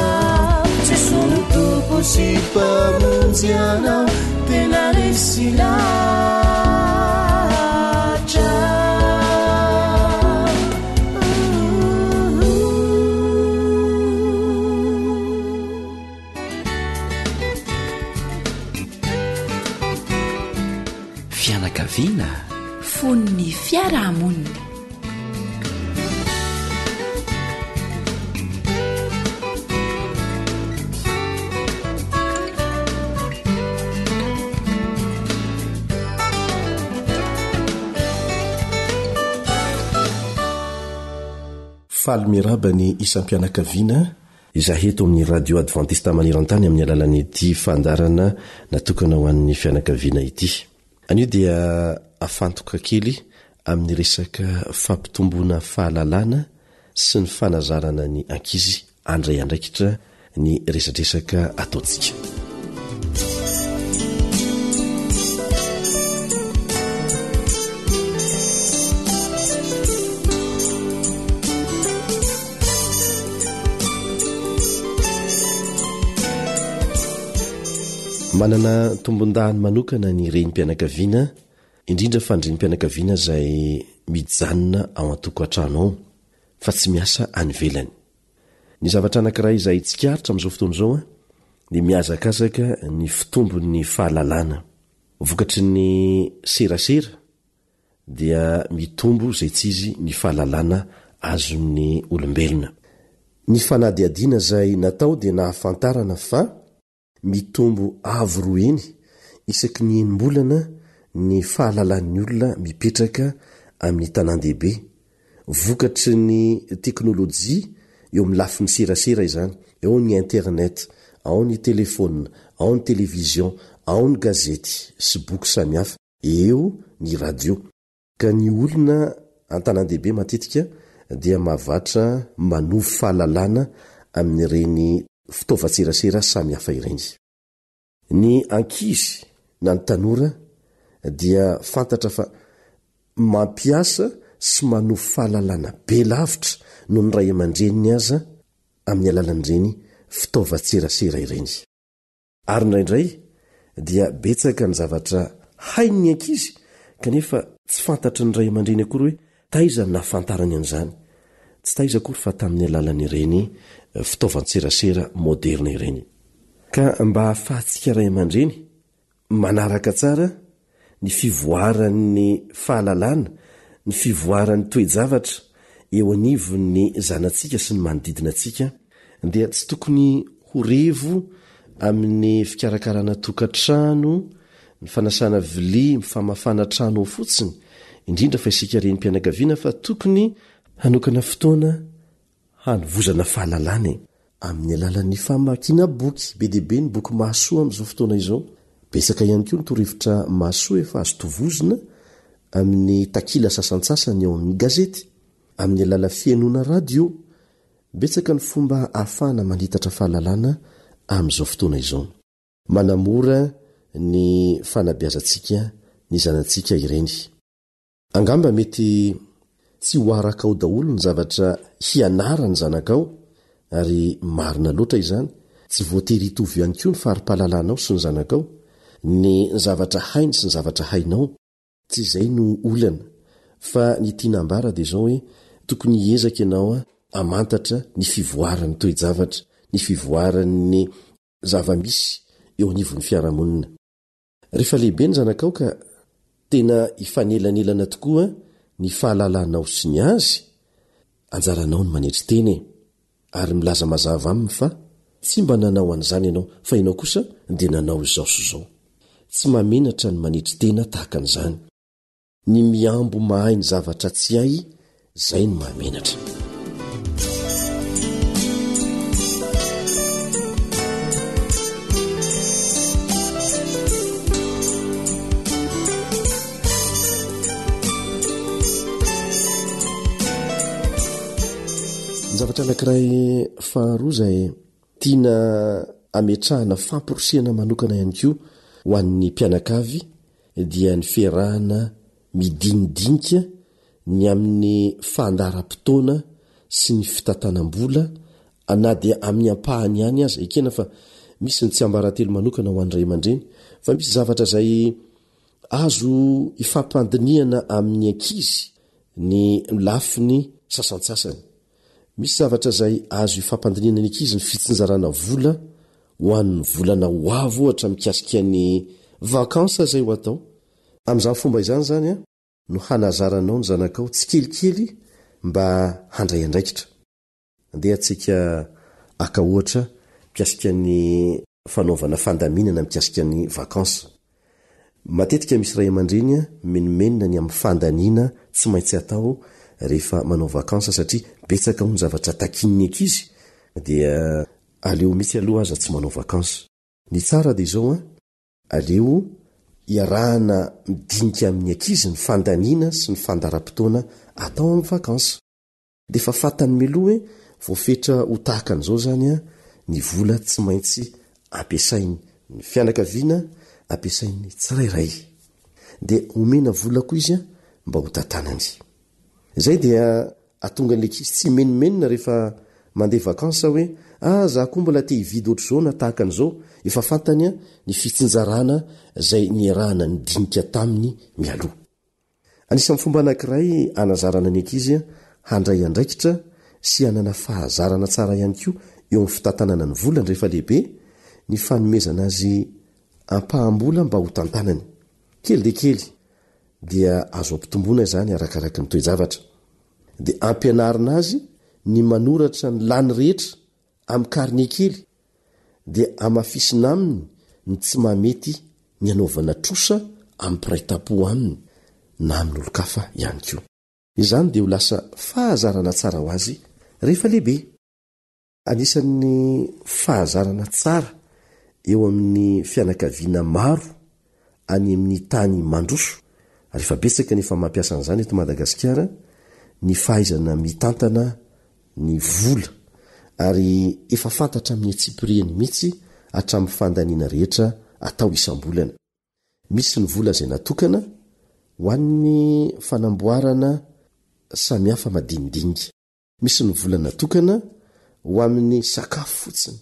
Jesoa no Tompo sy Mpamonjy anao tena resy lahatra. fianakaviana. Fon'ny fiarahamonina. Faly miarahaba ny isam-pianakaviana izahay eto amin'ny Radio Adventista Maneran-tany amin'ny alalan'ity fandaharana natokana ho an'ny fianakaviana ity. Anio dia afantoka kely amin'ny resaka fampitomboana fahalalana sy ny fanazarana ny ankizy handray andraikitra ny resadresaka ataontsika. Manana tombondahiny manokana ny renim-pianakaviana, indrindra fa ny renim-pianakaviana izay mijanona ao an-tokantrano ao fa tsy miasa any ivelany. Ny zavatra anankiray izay tsikaritra amin'izao fotoana izao dia mihazakazaka ny fitombon'ny fahalalana. Vokatry ny serasera dia mitombo izay tsy izy ny fahalalana azon'ny olombelona. Ny fanadihadiana izay natao dia nahafantarana fa Mitombo avo roa heny isaky ny enim-bolana ny fahalalan'ny olona mipetraka amin'ny tanàn-dehibe. Vokatry ny teknolojia eo amin'ny lafiny serasera izany, eo ny internet, ao ny telefaonina, ao ny television, ao ny gazety sy boky samihafa, eo ny radio. Ka ny olona an-tanàn-dehibe matetika dia mahavatra manovo fahalalana amin'ireny fitaovan-tserasera samihafa ireny. Ny ankizy na ny tanora dia fantatra fa mampiasa sy manovo fahalalana be lavitra noho ny ray aman-dreniny aza amin'ny alalan'ireny fitaovan-tserasera ireny. Ary indraindray dia betsaka ny zavatra hain'ny ankizy kanefa tsy fantatry ny ray aman-dreny akory hoe taiza no nahafantarany an'izany. Tsy taiza akory fa tamin'ny alalan'ireny fitaovan-tserasera moderina ireny. Ka mba hahafahantsika ray aman-dreny manaraka tsara ny fivoaran'ny fahalalana, ny fivoaran'ny toe-javatra eo anivon'ny zanatsika sy ny manodidina antsika, dia tsy tokony ho revo amin'ny fikarakarana tokantrano, ny fanasana vilia, ny famafana trano ao fotsiny, indrindra fa isika renim-pianakaviana fa tokony hanokana fotoana hanovozana fahalalana e! Amin'ny alalan'ny famakiana boky, be dia be ny boky mahasoa amin'izao fotoana izao. Betsaka ihany koa ny torohevitra mahasoa efa azo tovozina amin'ny takila sasantsasany ao amin'ny gazety, amin'ny alalan'ny fihainoana radio. Betsaka ny fomba ahafahana manitatra fahalalana amin'izao fotoana izao. Manamora ny fanabeazantsika ny zanatsika ireny. Angamba mety tsy ho arakao daholo ny zavatra hianaran'ny zanakao, ary marina loatra izany, tsy voatery hitovy ihany koa ny fari-pahalalanao sy ny zanakao, ny zavatra hainy sy ny zavatra hainao, tsy izay no olana, fa ny tiana ambara dia izao hoe tokony hiezaka ianao hamantatra ny fivoaran'ny toe-javatra, ny fivoaran'ny zava-misy eo anivon'ny fiarahamonina. Rehefa lehibe ny zanakao ka tena hifanelanelana tokoa ny fahalalanao sy ny azy, anjaranao ny manetry tena e! Ary milaza mazava aminy fa tsy mba nanao an'izany ianao fa ianao kosa dia nanao izao sy izao. Tsy mahamenatra ny manetry tena tahaka an'izany. Ny mihambo mahay ny zavatra tsy hay, zay no mahamenatra. Ny zavatra anankiray faharoa izay tiana ametrahana famporisihana manokana ihany koa ho an'ny mpianakavy dia ny fiarahana midinidinika ny amin'ny fandaharam-potoana sy ny fitantanam-bola na dia amin'ny ampahany ihany aza. Ekena fa misy ny tsiambaratelo manokana ho an'ny ray aman-dreny, fa misy zavatra izay azo ifampandinihana amin'ny ankizy ny lafiny sasantsasany. Misy zavatra izay azo ifampandinihana ny ankizy ny fitsinjarana vola ho an'ny volana ho avy ohatra mikasika ny vacances izay ho atao. Amin'izany fomba izany izany no hanazaranao ny zanakao tsikelikely mba handray andraikitra. Andeha antsika haka ohatra mikasika ny fanaovana fandaminana mikasika ny vacances. Matetika misy ray aman-dreny mimenomenona ny amin'ny fandaniana tsy maintsy atao rehefa manao vacances satria betsaka hono ny zavatra takian'ny ankizy dia aleo mihitsy aloha aza tsy manao vacances. Ny tsara dia izao an, aleo iarahana midinika amin'ny ankizy ny fandaniana sy ny fandaharam-potoana atao amin'ny vacances. Dia efa fantany mialoha hoe voafetra ho tahaka an'izao izany ny vola tsy maintsy ampiasain'ny fianakaviana, ampiasain'ny tsirairay. Dia omena vola koa izy mba ho tantanany. Izay dia ahatonga an'ilay ankizy tsy himenomenona rehefa mandeha vacances hoe ah za koa mbola te hividy ohatr'izao na tahaka an'izao, efa fantany ny fitsinjarana izay niarahana nidinika taminy mialoha. Anisan'ny fomba anankiray hanazarana ny ankizy handray andraikitra sy hanana fahazarana tsara ihany koa eo amin'ny fitantanana ny volany rehefa lehibe ny fanomezana azy ampaham-bola mba ho tantanany. Kely dia kely dia azo ampitomboina izany arakaraka ny toe-javatra. Dia ampianarina azy ny manoratra ny lany rehetra amin'ny karne kely dia hamafisina aminy ny tsy mahamety ny hanaovana trosa amin'ny mpiray tampo aminy na amin'olon-kafa ihany koa. Izany dia ho lasa fahazarana tsara ho azy rehefa lehibe. Anisan'ny fahazarana tsara eo amin'ny fianakaviana maro any amin'ny tany mandroso, ary efa betsaka ny efa mampiasa an'izany eto Madagasikara, ny fahaizana mitantana ny vola, ary efa fantatra amin'ny antsipiriany mihitsy hatramin'ny fandaniana rehetra atao isam-bolana. Misy ny vola izay natokana ho an'ny fanamboarana samihafa madinidinika. Misy ny vola natokana ho amin'ny sakafo fotsiny.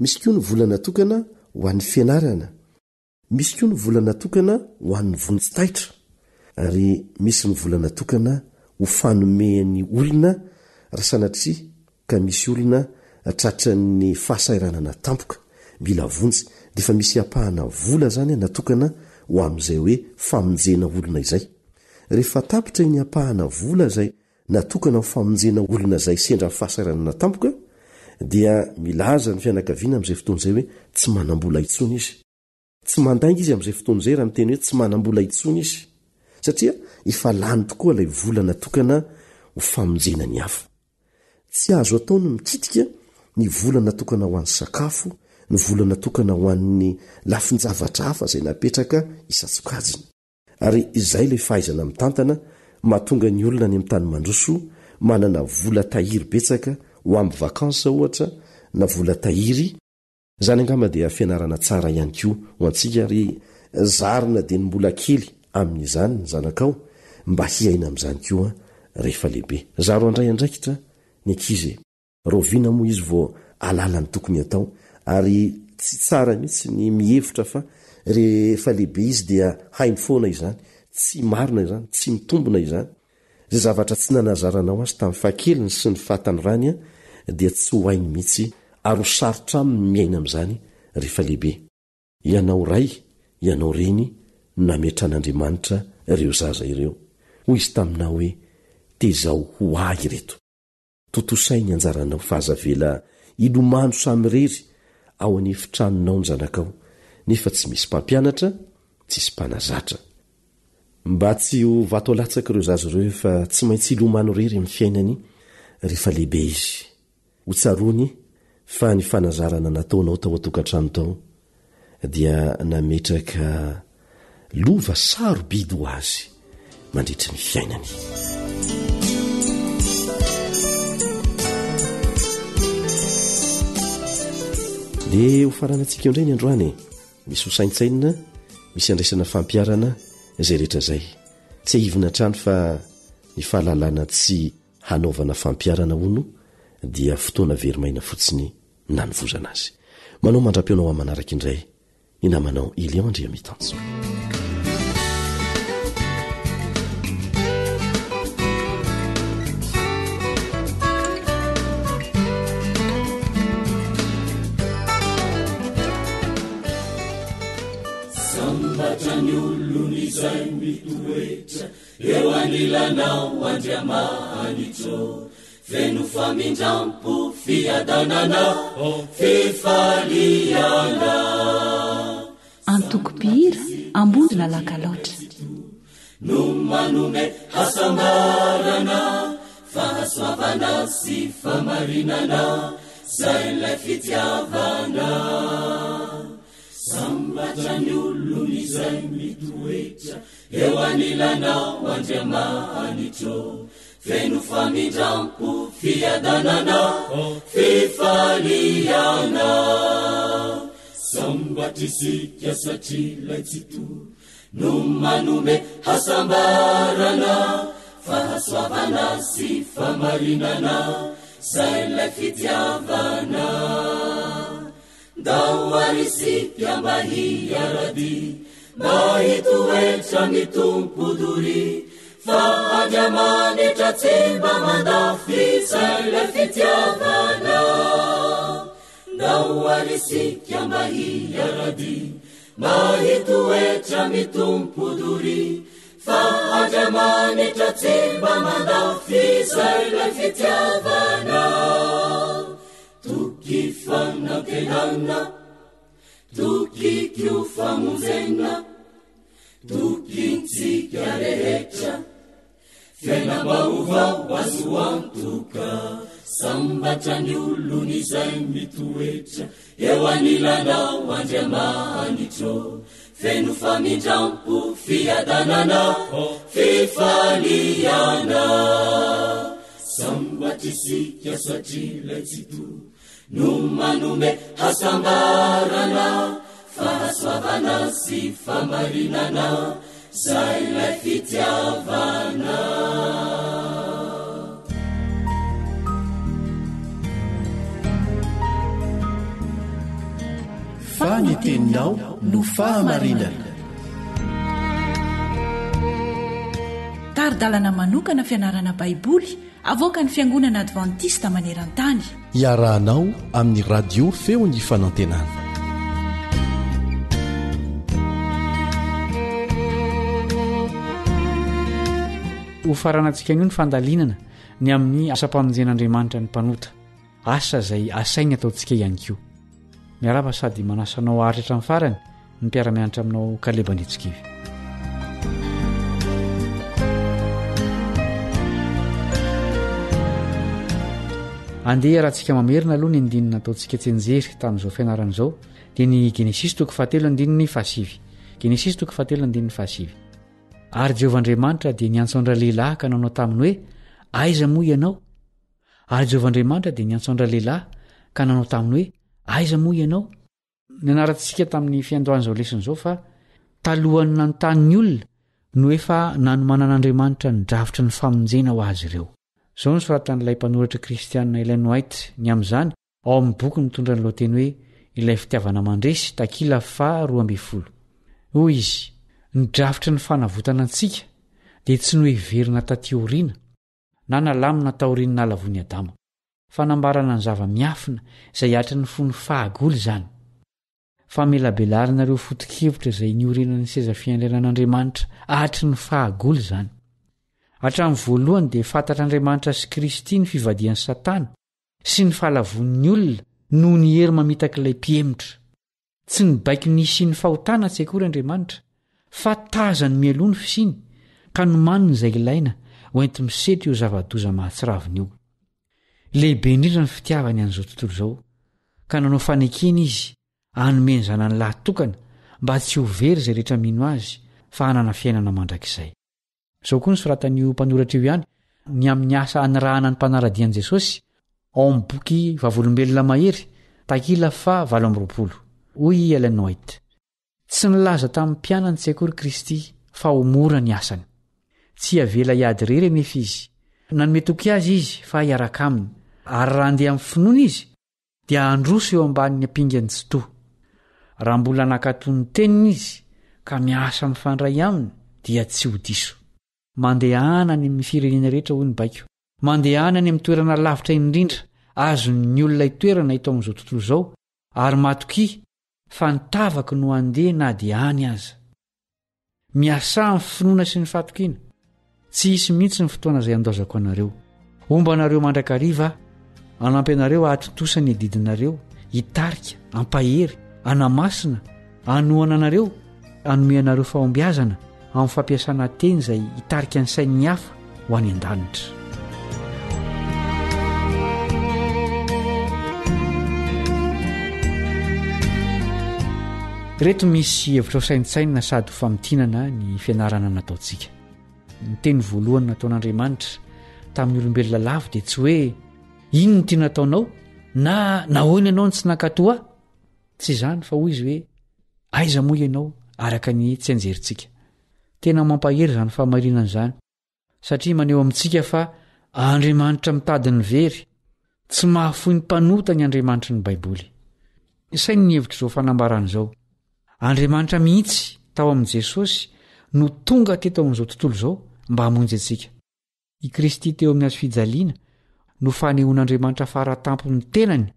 Misy koa ny vola natokana ho an'ny fianarana. Misy koa ny vola natokana ho an'ny vonjy taitra ary misy ny vola natokana ho fanomean'ny olona raha sanatria ka misy olona tratran'ny fahasahiranana tampoka, mila vonjy, dia efa misy ampahana vola izany natokana ho amin'izay hoe famonjena olona izay. Rehefa tapitra iny ampahana vola izay natokana ho famonjena olona izay sendra fahasahiranana tampoka dia milaza ny fianakaviana amin'izay fotoana izay hoe tsy manam-bola intsony izy. Tsy mandainga izy amin'izay fotoana izay raha miteny hoe tsy manam-bola intsony izy satria efa lany tokoa ilay vola natokana ho famonjena ny hafa. Tsy azo atao ny mikitika ny vola natokana ho an'ny sakafo, ny vola natokana ho an'ny lafin-javatra hafa izay napetraka isan-tsokajiny. Ary izay ilay fahaizana mitantana mahatonga ny olona any amin'ny tany mandroso manana vola tahiry betsaka ho amin'ny vacances ohatra na vola tahiry Izany angamba dia fianarana tsara ihany koa ho antsika ary zarina dieny mbola kely amin'izany ny zanakao mba hiaina amin'izany koa rehefa lehibe. Zaro handray andraikitra ny ankizy e! Rahoviana moa izy vao ahalala ny tokony hatao ary tsy tsara mihitsy ny mihevitra fa rehefa lehibe izy dia hainy foana izany, tsy marina izany, tsy mitombina izany. Izay zavatra tsy nanazaranao azy tamin'ny fahakeliny sy ny fahatanorany dia tsy ho hainy mihitsy ary ho sarotra aminy ny miaina amin'izany rehefa lehibe. Ianao ray, ianao reny no nametran'Andriamanitra ireo zaza ireo. Hoy izy taminao hoe, Tezao ho ahy ireto. Tontosay ny anjaranao fa aza avela hilomano samirery ao an'efitranonao ny zanakao nefa tsy misy mpampianatra, tsisy mpanazatra. Mba tsy ho vato alatsaka ireo zaza ireo fa tsy maintsy hilomano irery amin'ny fiainany rehefa lehibe izy. Ho tsaroany fa ny fanazarana nataonao tao an-tokantrano tao dia nametraka lova sarobidy ho azy mandritry ny fiainany. Dia ho faranantsika eo indray ny androany e. Misy ho saintsainina, misy andraisana fampiharana izay rehetra izay. Tsiahivina hatrany fa ny fahalalana tsy hanaovana fampiharana hono dia fotoana very maina fotsiny nanovozana azy. Manao mandra-peonao amin'ny manaraka indray ny namanao Elion Andriamitanjo. Sambatra ny olona izay. Eo anilanao Andriamanitro Feno famindrampo fiadanana fifaliana. Antoko mpihira Ambondrona Lakalaotra. No manome hasambarana, fahasoavana sy famarinana, zay ilay fitiavana. Sambatra ny olony izay mitoetra eo anilanao Andriamanitro, feno famindrampo, fiadanana, fifaliana. Sambatra isika satria ilay Tsitoha no manome hasambarana, fahasoavana sy famarinana, zay ilay fitiavana. Ndao ary isika mba hiara-dia, mba hitoetra ny Tompo doria, fa Andriamanitra tsy mba mandafy izay ilay fitiavana. Ndao ary isika mba hiara-dia, mba hitoetra ny Tompo doria, fa Andriamanitra tsy mba mandafy izay ilay fitiavana. Toky fanantenana, toky ko famonjena, tokintsika rehetra, fiainam-baovao azo antoka, sambatra ny olony izay mitoetra eo anilanao Andriamanitro, feno famindrampo, fiadanana, fifaliana. Sambatra isika satria ilay Tsitoha no manome hasambarana, fahasoavana sy famarinana, zay ilay fitiavana. Fa ny teninao no fahamarinana. Tari-dalana manokana fianarana Baiboly avoakan'ny Fiangonana Advantista maneran-tany. Iarahanao amin'ny Radio Feon'ny Fanantenana. Ho faranantsika anio ny fandalinana ny amin'ny asam-pamonjen'Andriamanitra ny mpanota, asa izay asainy ataontsika ihany koa. Miarahaba sady manasa anao haharitra hatramin'ny farany ny mpiara-mianatra aminao Kaleba Andriantsikivy. Andeha iarahantsika mamerina aloha ny andininy nataontsika tsianjery tamin'izao fianarana izao dia ny Genesisy toko fahatelo andininy fahasivy. Genesisy toko fahatelo andininy fahasivy. Ary Jehovah Andriamanitra dia niantso an-dralehilahy ka nanao taminy hoe, Aiza moa ianao? Ary Jehovah Andriamanitra dia niantso an-dralehilahy ka nanao taminy hoe, Aiza moa ianao? Nianarantsika tamin'ny fiandohan'izao lesona izao fa talohan'ny nanontany ny olona no efa nanomanan'Andriamanitra ny drafitry ny famonjena ho azy ireo. Izao no soratan'ilay mpanoratra kristiana Ellen White ny amin'izany ao amin'ny boky mitondra ny lohateny hoe Ilay Fitiavana Mandresy, takila faha 12. Hoy izy, Ny drafitry ny fanavotana antsika dia tsy noheverina taty aoriana, na nalamina taorian'ny nahalavoan'i Adama. Fanambarana ny zava-miafina izay hatry ny fony fahagola izany. Famelabelarana ireo foto-kevitra izay niorenan'ny seza fiandrianan'Andriamanitra hatry ny fahagola izany. Hatramin'ny voalohany dia fantatr'Andriamanitra sy Kristy ny fivadihan'i Satana sy ny fahalavoan'ny olona noho ny hery mamitak'ilay mpihemotra. Tsy nibaiko ny hisian'ny fahotana tsy akory Andriamanitra, fa tazany mialoha ny fisiany, ka nomaniny izay ilaina ho enti-misetra io zava-doza mahatsiravina io. Lehibe indrindra ny fitiavany an'izao tontolo izao, ka nanao fanekena izy hanome ny Zanany lahy tokana mba tsy ho very izay rehetra mino azy fa hanana fiainana mandrakizay. Izao koa no soratan'io mpanoratra io ihany, ny amin'ny asa anirahana ny mpanara-dia an'i Jesosy, ao amin'ny boky Vavolombelona Mahery, takila faha 28. Hoy i Ellen White, Tsy nilaza tamin'ny mpianany tsy akory Kristy fa ho mora ny asany. Tsy havela hiady irery anefa izy. Nanome toky azy izy fa hiaraka aminy, ary raha handeha amin'ny finoana izy, dia handroso eo ambanin'ny ampingan'ny Tsitoha. Raha mbola nankatò ny teniny izy ka miasa mifandray aminy dia tsy ho diso. Mandehana any amin'ny firenena rehetra hoy ny baiko. Mandehana any amin'ny toerana lavitra indrindra azon'ny olona itoerana eto amin'izao tontolo izao ary matokia fa ny tavako no handeha na dia any aza. Miasà amin'ny finoana sy ny fatokiana. Tsy hisy mihitsy ny fotoana izay handaozako anareo. Homba anareo mandrakariva Aho, hanampy anareo hahatontosa ny adidinareo, hitarika, hampahery, hanamasina, hanohana anareo, hanome anareo fahombiazana amin'ny fampiasana teny izay hitarika ny sain'ny hafa ho any an-danitra. Ireto misy hevitra ho saintsainina sady ho famintinana ny fianarana nataontsika. Ny teny voalohany nataon'Andriamanitra tamin'ny olombelona lavo dia tsy hoe inona ity nataonao na nahoana ianao no tsy nankatò ahy. Tsy izany fa hoy izy hoe aiza moa ianao araka ny tsianjerintsika. Tena mampahery izany fahamarinana izany satria maneho amintsika fa Andriamanitra mitady ny very, tsy mahafoy ny mpanota ny Andriamanitry ny Baiboly. Saino ny hevitr'izao fanambarana izao. Andriamanitra mihitsy tao amin'i Jesosy no tonga teto amin'izao tontolo izao mba hamonjy antsika. I Kristy teo amin'ny hazo fijaliana no fanehoan'Andriamanitra fara tampony ny tenany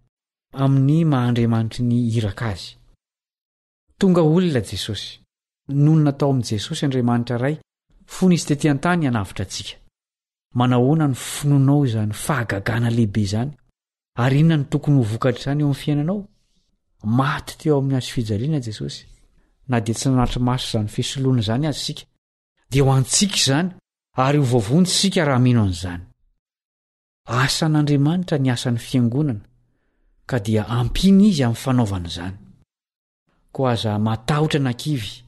amin'ny maha Andriamanitry ny iraka azy. Tonga olona Jesosy. Nonina tao amin'i Jesosy Andriamanitra Ray fony izy tety an-tany hanavotra antsika. Manahoana ny finoanao izany fahagagana lehibe izany? Ary inona no tokony ho vokatr'izany eo amin'ny fiainanao? Maty teo amin'ny hazo fijaliana Jesosy. Na dia tsy nanatri-maso izany fisoloana izany aza isika, dia ho antsika izany ary ho voavonjy isika raha mino an'izany. Asan'Andriamanitra ny asan'ny fiangonana, ka dia ampiany izy amin'ny fanaovana izany. Koa aza matahotra na kivy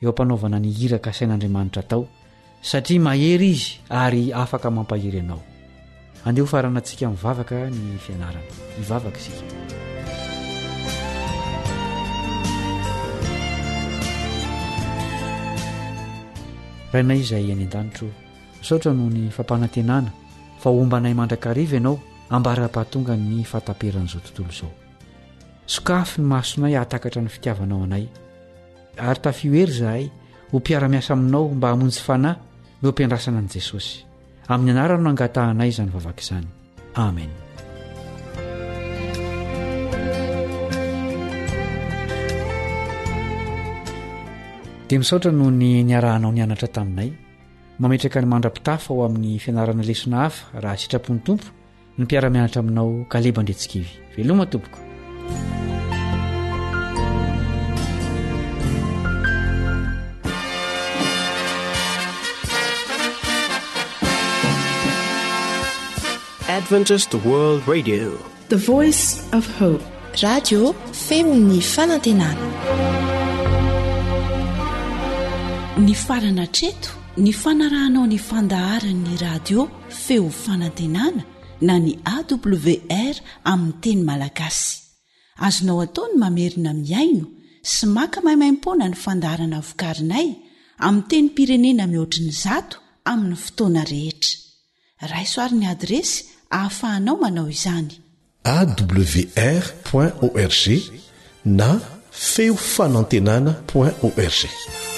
eo am-panaovana ny iraka asain'Andriamanitra atao, satria mahery Izy ary afaka mampahery anao. Andeha ho faranantsika mivavaka ny fianarana. Hivavaka isika. Rainay izay any an-danitro, misaotra noho ny fampanantenana fa homba anay mandrakariva ianao ambara-pahatongan'ny fahataperan'izao tontolo izao. Sokafy ny masonay hahatakatra ny fitiavanao anay. Ary tafio hery izahay ho mpiara-miasa aminao mba hamonjy fanahy eo am-piandrasana an'i Jesosy. Amin'ny anarany no angatahanay izany vavaka izany. Amen. Dia misaotra noho ny niarahanao nianatra taminay. Mametraka ny mandra-pitafa ho amin'ny fianarana lesona hafa raha sitrapon'ny Tompo ny mpiara-mianatra aminao Kaleba Andriantsikivy. Veloma tompoko. Adventist World Radio. The Voice of Hope. Radio feon'ny fanantenana. Nifarana hatreto ny fanarahanao ny fandaharan'ny radio Feo Fanantenana na ny AWR amin'ny teny malagasy. Azonao atao ny mamerina mihaino sy maka maimaimpoana ny fandaharana vokarinay amin'ny tenim-pirenena mihoatry ny zato amin'ny fotoana rehetra. Raiso ary ny adiresy ahafahanao manao izany. Awr point org na feo fanantenana point org.